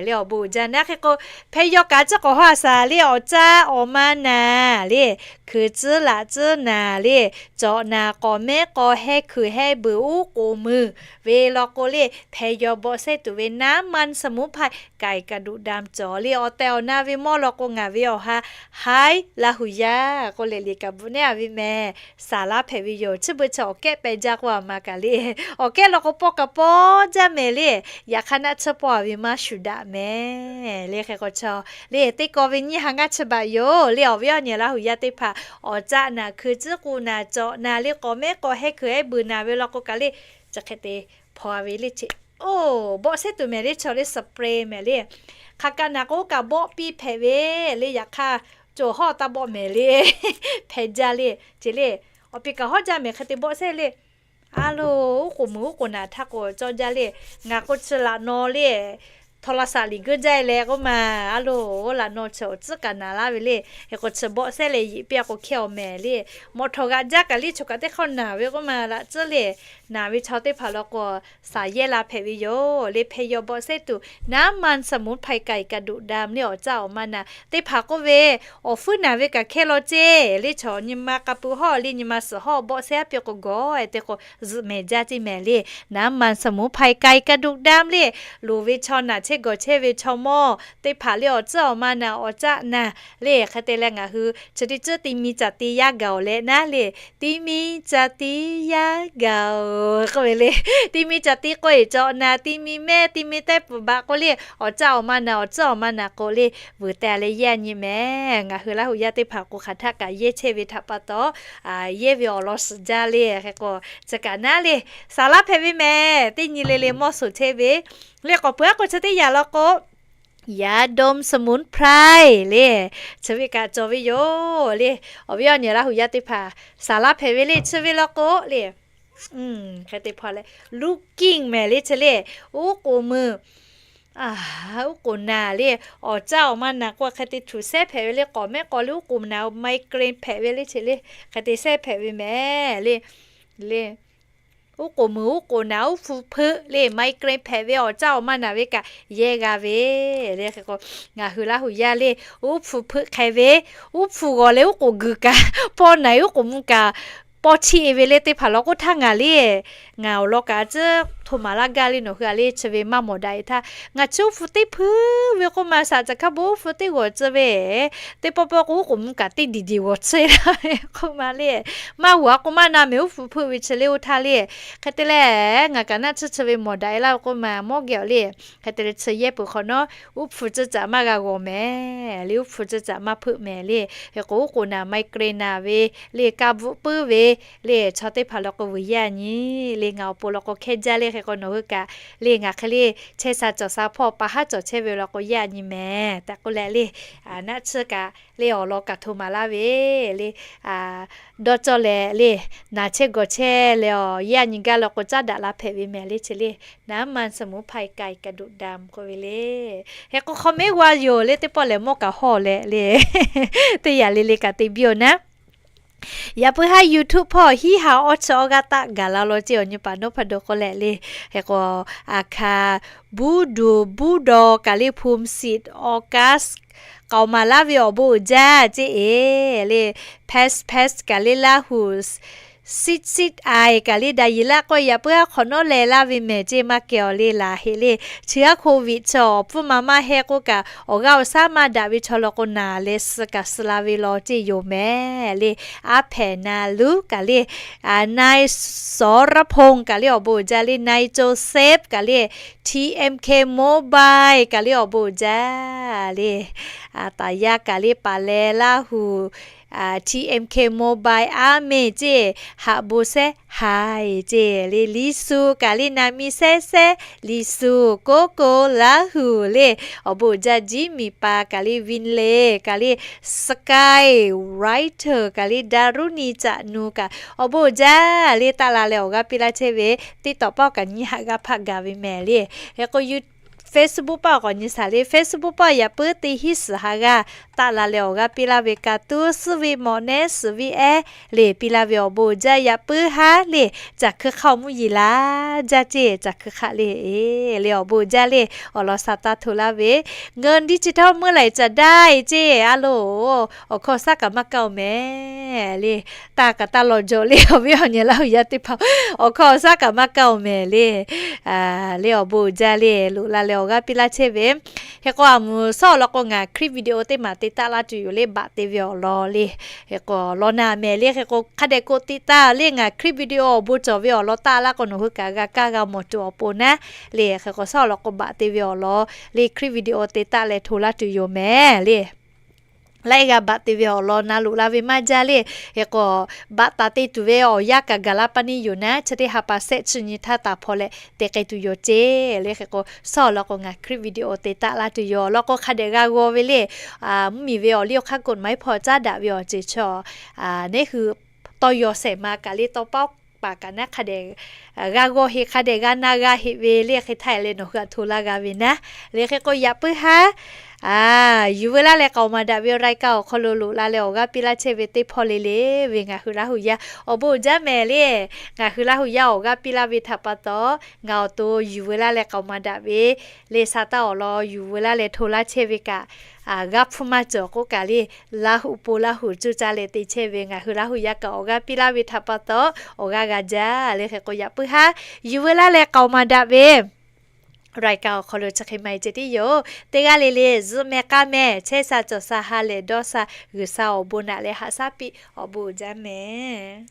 Le awˬ bon uiˍ jaˇ naˉ. Hk'e k'o hpeh yaw kaꞈ ciˉ k'awꞈ haw a shaˍ le, awˬ caˆ awˬ ma naˍ le, hkui tcuhˉ laꞈ tcuhˉ naˍ le, cawꞈ naˍ k'awꞈ mehˉ k'aw heh hkui heh beuꞈ uˉ k'oˍ mui ve law k'o le, hpeh yaw bawˆ sehˉ tuˬ ve น้ำมันสมุนไพร ไก่กระดูกดำ cawˬ le. Awˬ tehˬ awˬ na ve mawˇ law k'o ngaˬ ve awˬ ha haiˉ Laˇ huˍ yaˇ k'oˆ leh liꞈ kaꞈ bvuhꞈ nehˉ a ve mehˍ. Saˍ laˇ hpehꞈ ve yoˬ. Chi beuꞈ chi awˬ kehˉ peh jaˇ k'oˆ a ma kaꞈ le, awˬ kehˉ law k'o pawˆ kaꞈ pawˆ jaˇ mehˍ le. Yaꞈ hk'aˇ naˆ tsuhˇ pawˆ a ve maˇ shuˍ daꞈ mehˍ le. Hk'e k'o chaw le teˇ kaw ve nyiˇ ha ngaˇ chi baꞈ yoˬ le. Awˬ viˉ awˬ nyi Laˇ huˍ yaˇ teˇ hpaˍ, awˬ caˆ naˍ, hkui tcuhˉ k'u naˍ, cawꞈ naˍ le, k'awꞈ mehˉ k'aw heh hkui heh beuꞈ naˍ ve law k'o kaꞈ le, chi hk'e te hpaw a ve le ce. Oˇ bawˆ sehˉ tuˬ mehˍ le, chaw le spray mehˍ le. Hk'aˬ kaꞈ naˍ k'o kaꞈ bawˆ piˇ hpehꞈ ve le. Yaꞈ hk'aˇ cawˬ hawˇ taˇ bawˆ mehˍ le, hpeh jaˇ le ce le. Awˬ pi kaꞈ hawˉ jaˇ mehˍ hk'e te bawˆ sehˉ le. A lo, uˉ k'oˍ mui uˉ k'oˍ naˍ htaˇ k'o cawˇ jaˇ le. Ngaˬ k'o chi laꞈ naw le, โทรศัพท์ liꞈ geuˆ jaˇ e leh k'oˆ ma, a lo, laꞈ naw chi awˬ tcuhˉ kaꞈ naˍ laˇ ve le. Hk'e k'o chi bawˆ sehˉ leh yeꞈ piˇ a k'o hkehˇ awˬ mehˍ le. Mawꞈ htawꞈ g'aꞈ jaˇ kaꞈ liˇ chaw kaꞈ teˇ hk'awˇ naˍ ve k'oˆ ma, laꞈ tcuhˉ le, naˍ ve chaw teˇ hpaˍ law k'o, saˍ yehˇ la hpehꞈ ve yoˬ le. Hpeh yaw bawˆ sehˉ tuˬ น้ำมันสมุนไพร ไก่กระดูกดำ le awˬ caˆ awˬ ma naˍ teˇ hpaˍ k'oˆ ve, awˬ hpuiˉ naˍ ve kaꞈ hkehˇ law ce le. Chaw nyi ma k'a pui hawˇ le, nyi ma suhˍ hawˇ bawˆ sehˉ a piˇ k'o gawˬ e te k'o zuhꞈ mehˍ jaˇ ce mehˍ le. น้ำมันสมุนไพร ไก่กระดูกดำ le, loˍ ve chaw naˍ chehˇ gawˬ chehˇ ve chaw mawˇ teˇ hpaˍ le awˬ tcuhˉ awˬ ma naˍ awˬ caˆ naˍ le. Hk'e te leh ngaˬ hui chi teˇ tcuhˉ ti mi caˬ ti yaˇ gaˬ-oˬ leh naˉ le, ti mi caˬ ti yaˇ gaˬ-oˬ k'oˆ ve le. Ti mi caˬ ti k'oˆ e cawꞈ naˍ, ti mi mehˆ ti mi tehˉ pfuhˍ baꞈ k'oˆ le, awˬ caˆ awˬ ma naˍ awˬ tcuhˉ awˬ ma naˍ k'o le, vuiˬ te leh yehˇ a nyi mehˍ. Ngaˬ hui Laˇ huˍ yaˇ teˇ hpaˍ k'o hk'aˬ htaˆ kaꞈ yehˇ chehˇ ve htaꞈ pa taw, yehˇ ve awˬ lawn suhˍ jaˇ le. Hk'e k'o chi kaꞈ naˉ le, saˍ laˇ hpehꞈ ve mehˍ. Teˇ nyi le le mawˇ suhˍ chehˇ ve le. K'awꞈ peuˬ a k'o chi teˇ yanˇ law k'o ยาดมสมุนไพร le, chi ve kaꞈ cawˬ ve yoˬ le. Awˬ viˉ awˬ nyi Laˇ huˍ yaˇ teˇ hpaˍ saˍ laˇ hpehꞈ ve le. Chi ve law k'o le, hk'e te hpaw leh, looking mehˍ le chi le. Uˉ k'oˍ mui, uˉ k'oˍ naˍ le, awˬ caˆ awˬ ma naˍ k'o hk'e te htuꞈ sehˉ hpehꞈ ve le. K'awꞈ mehˉ k'aw le uˉ k'oˍ naˍ, migraine hpehꞈ ve le chi le. Hk'e te sehˉ hpehꞈ ve mehˍ le. Le, uˉ k'oˍ mui uˉ k'oˍ naˍ uˉ hpu hpeuˆ le, migraine hpehꞈ ve awˬ caˆ awˬ ma naˍ ve kaꞈ yehˇ g'a ve le. Hk'e k'o ngaˬ hui Laˇ huˍ yaˇ le, uˉ hpu hpeuˆ hk'e ve, uˉ hpu g'awˬ leh uˉ k'oˍ guiˬ kaꞈ, hpawˇ naˍ uˉ k'oˍ mui kaꞈ paw chiˇ e ve le teˇ hpaˍ law k'oˆ htaˇ ngaˬ le, ngaˬ awˬ lawn kaꞈ a ciˉ hto maˍ laˇ gaˇ le nawˬ hui a le chi ve maˇ mawˬ daꞈ e htaˇ, ngaˬ chi uˉ hpu teˇ hpui ve k'oˆ ma shaꞈ caˬ hkaˇ bon uˉ hpu teˇ g'awˬ tcuh ve, teˇ pawˆ pawˆ k'o uˉ k'oˍ mvuh kaꞈ teˇ diˬ diˬ g'awˬ tcuh e laˇ ve k'oˆ ma le, maˇ huˍ a k'o maˇ na mehˍ uˉ hpu hpeuˆ ve chi le oˇ htaˇ le, hk'e te leh ngaˬ kaꞈ naˆ tsuhˇ chi ve mawˬ daꞈ e laˇ ve k'oˆ ma mawˇ geh awˬ le, hk'e te leh chi yehˇ peuˬ hk'awꞈ nawˉ uˉ hpu tcuh caꞈ maˇ g'a g'awˬ mehˍ le, uˉ hpu tcuh caꞈ maˇ hpeuˆ mehˍ le, hk'e k'o uˉ k'oˍ naˬ migraine naˬ ve le, ka bvuhˆ puiˉ ve le, chaw teˇ hpaˍ law k'o vuiˬ yaˇ nyi le, ngaˬ awˬ pon law k'o hkehˇ jaˇ le, hk'e k'o nawˬ hui kaꞈ le ngaˬ hk'e le chehˇ sha cawˬ sha hpawˇ pa haˉ cawˬ chehˇ ve law k'o yaˇ nyi mehˍ tehꞈ k'oˆ leh le, naˆ tsuhˇ kaꞈ le awˬ lawn kaꞈ hto maˍ laˇ ve le, dawˇ cawˇ leh le, naˬ chehˇ gawˬ chehˇ leh awˬ yaˇ nyi gaˇ law k'o caˉ daꞈ la hpehꞈ ve mehˍ le chi le, naˉ maˇ suhˍ muˉ hpaˇ e ka e ka doꞈ da mvuh k'oˆ ve le. Hk'e k'o hk'aw mehˉ g'aˇ yoˬ le, teˇ pawˆ lehˬ mawˇ kaꞈ hawˇ leh le, teˇ yanˇ le le kaꞈ te biˇ oˬ naˉ. Yaꞈ puiˉ haˉ YouTube hpawˇ hiˉ ha awˇ chi awˇ g'aˇ taˆ gaˬ la law ceˇ awˬ nyi paˍ nawˉ hpaˇ do k'oˆ leh le, hk'e k'o, aˬ hkaˍ, buˇ duˬ buˇ daw kaꞈ le, hpu siˍ awˬ kaˉ k'aoˍ maˍ laˇ ve awˬ bon uiˍ jaˇ ceˇ e le, pass pass kaꞈ le Laˇ huˍ, sit sit ai kaꞈ le daꞈ yeˬ laˇ k'oˆ yaꞈ puiˉ haˉ hk'awꞈ nawˉ leh laˇ ve mehˍ ceˇ maˇ kehˬ awˬ le laˬ heˆ le. Chi haˉ Covid chi awˬ pfuhˇ ma maˇ hehˇ k'oˆ kaꞈ awˬ g'aˇ awˬ shaˉ maˇ daꞈ ve chaw law k'o naˬ leh suh kaꞈ suh la ve law ceˇ yoˬ mehˍ le. Aˉ hpehꞈ na luˉ kaꞈ le, Nai Sawˉraˍhponˍ kaꞈ le awˬ bon uiˍ jaˇ le, Nai Joseph kaꞈ le, T M K Mobile kaꞈ le awˬ bon uiˍ jaˇ le. Taˍ yaˇ kaꞈ le paˍ leh Laˇ huˍ, T M K Mobile aˉ mehˍ ceˇ, haꞈ bon sehˉ haiˬ ceˇ le, Liˇ suh kaꞈ le naˬ mi sehˉ sehˉ Liˇ suh, Koˉ koˉ Laˇ huˍ le, awˬ bon uiˍ jaˇ Jiˉ miˍ pa kaꞈ le, Vin le kaꞈ le, Sky Writer kaꞈ le, Daˍruˇniˆ Caꞈ nu kaꞈ awˬ bon uiˍ jaˇ le, taˆ la leh awˬ g'aˇ piˇ laˇ chehˇ ve, TikTok paˆ kaꞈ nyi haꞈ g'aˇ hpaˆ gaˬ ve mehˍ le. Hk'e k'o Facebook paˆ awˬ k'awꞈ nyi shaˍ le, Facebook paˆ yaꞈ puiˉ teˇ hinˉ suhˍ ha g'aˇ taˆ la leh awˬ g'aˇ piˇ laˇ ve ka tuˉ suhˉ ve mawꞈ nehˉ suhˍ ve ehˉ le piˇ laˇ ve awˬ bon uiˍ jaˇ yaꞈ puiˉ haˉ le, caˬ hkui hk'aˇ awˬ mvuhˇ yeˬ laˇ jaˇ ceˇ, caˬ hkui hk'aˇ le le awˬ bon uiˍ jaˇ le, awˬ lawn sha taˇ hto laˇ ve, เงินดิจิทัล เมื่อไหร่จะได้ ceˇ a loˬ, awˬ hkawˇ shaˉ kaꞈ maˇ kaˇ oˬ mehˍ le, taˇ kaꞈ taˇ law jawˬ le awˬ viˉ awˬ nyi Laˇ huˍ yaˇ teˇ hpaˍ, awˬ hkawˇ shaˉ kaꞈ maˇ kaˇ oˬ mehˍ le. Le awˬ bon uiˍ jaˇ le, loꞈ la leh awˬ g'aˇ piˇ laˇ chehˇ ve. Hk'e k'o a mvuhˬ shawˉ awˬ lawn k'o ngaˬ clip video teˇ maˬ te taˆ laˇ tuˬ yoˬ le, baꞈ te ve awˬ lawn le. Hk'e k'o law na mehˍ le, hk'e k'o hk'a dehꞈ k'oˆ tiꞈ taˍ le, ngaˬ clip video awˬ bon cawˬ ve awˬ lawn taˆ laˇ k'o nawˬ hui kaꞈ g'a kaˇ g'a mawˬ tuˬ awˬ pon naˉ le. Hk'e k'o shawˉ awˬ lawn k'o baꞈ te ve awˬ lawn le, clip video te taˆ leh hto laˇ tuˬ yoˬ mehˍ le. Laiˉ g'aˇ baꞈ te ve awˬ lawn na loꞈ la ve maˇ jaˇ le. Hk'e k'o baꞈ taˍ te tuˬ ve awˬ yanˇ kaꞈ gaˬ laˇ pa neˇ yoˬ naˉ, chi teˇ ha pa shehˆ chi nyi htaˇ taˍ hpaw leh te k'ai tuˬ yoˬ ceˇ le. Hk'e k'o shawˉ awˬ lawn k'o ngaˬ clip video te taˆ laˇ tuˬ yoˬ. Awˬ lawn k'o hk'a dehꞈ g'a g'aw ve le, mvuhˇmiˬ ve awˬ liˇ awˬ hk'aˇ กฎหมาย hpawˇ caˉ daꞈ ve awˬ ceuˬ chaw neˉ hui tawˇ yaw shehˍ ma kaꞈ le tawˇ paˉ paˍ kaꞈ naˉ hk'a dehꞈ g'a g'aw heˆ, hk'a dehꞈ g'a na g'a heˆ ve le. Hk'e htaˇ e leh nawˬ hui aꞈ hto laˇ g'a ve naˉ le. Hk'e k'o yaꞈ puiˉ haˉ yuˬ veu laˇ leh k'aoˍ maˍ daꞈ ve รายการ awˬ hk'aw lo loꞈ la leh awˬ g'aˇ piˇ laˇ chehˇ ve teˇ hpawˇ le le ve ngaˬ hui Laˇ huˍ yaˇ awˬ bon uiˍ jaˇ mehˍ le. Ngaˬ hui Laˇ huˍ yaˇ awˬ g'aˇ piˇ laˇ ve htaꞈ pa taw ngaˬ awˬ to yuˬ veu laˇ leh k'aoˍ maˍ daꞈ ve le, sha taˇ awˬ lawn yuˬ veu laˇ leh hto laˇ chehˇ ve kaꞈ g'aˇ hpfuhˇ maˇ cawˬ k'oˆ kaꞈ le, Laˇ huˍ po Laˇ huˍ cuˇ caˇ leh te chehˇ ve ngaˬ hui Laˇ huˍ yaˇ kaꞈ awˬ g'aˇ piˇ laˇ ve htaꞈ pa taw awˬ g'aˇ g'a jaˇ le. Hk'e k'o yaꞈ puiˉ haˉ yuˬ veu laˇ leh k'aoˍ maˍ daꞈ ve รายการ awˬ hk'aw lo chi hk'e maˇ e ceh tiˉ yoˬ. Teˇ g'aˇ le le zuhˆ meh k'aˇ meh chehˇ sha cawˬ sha ha lehˬ dawˇ sha G'uiˬsha awˬ bon naꞈ leh haꞈ shaˉ piˇ awˬ bon uiˍ jaˇ mehˍ.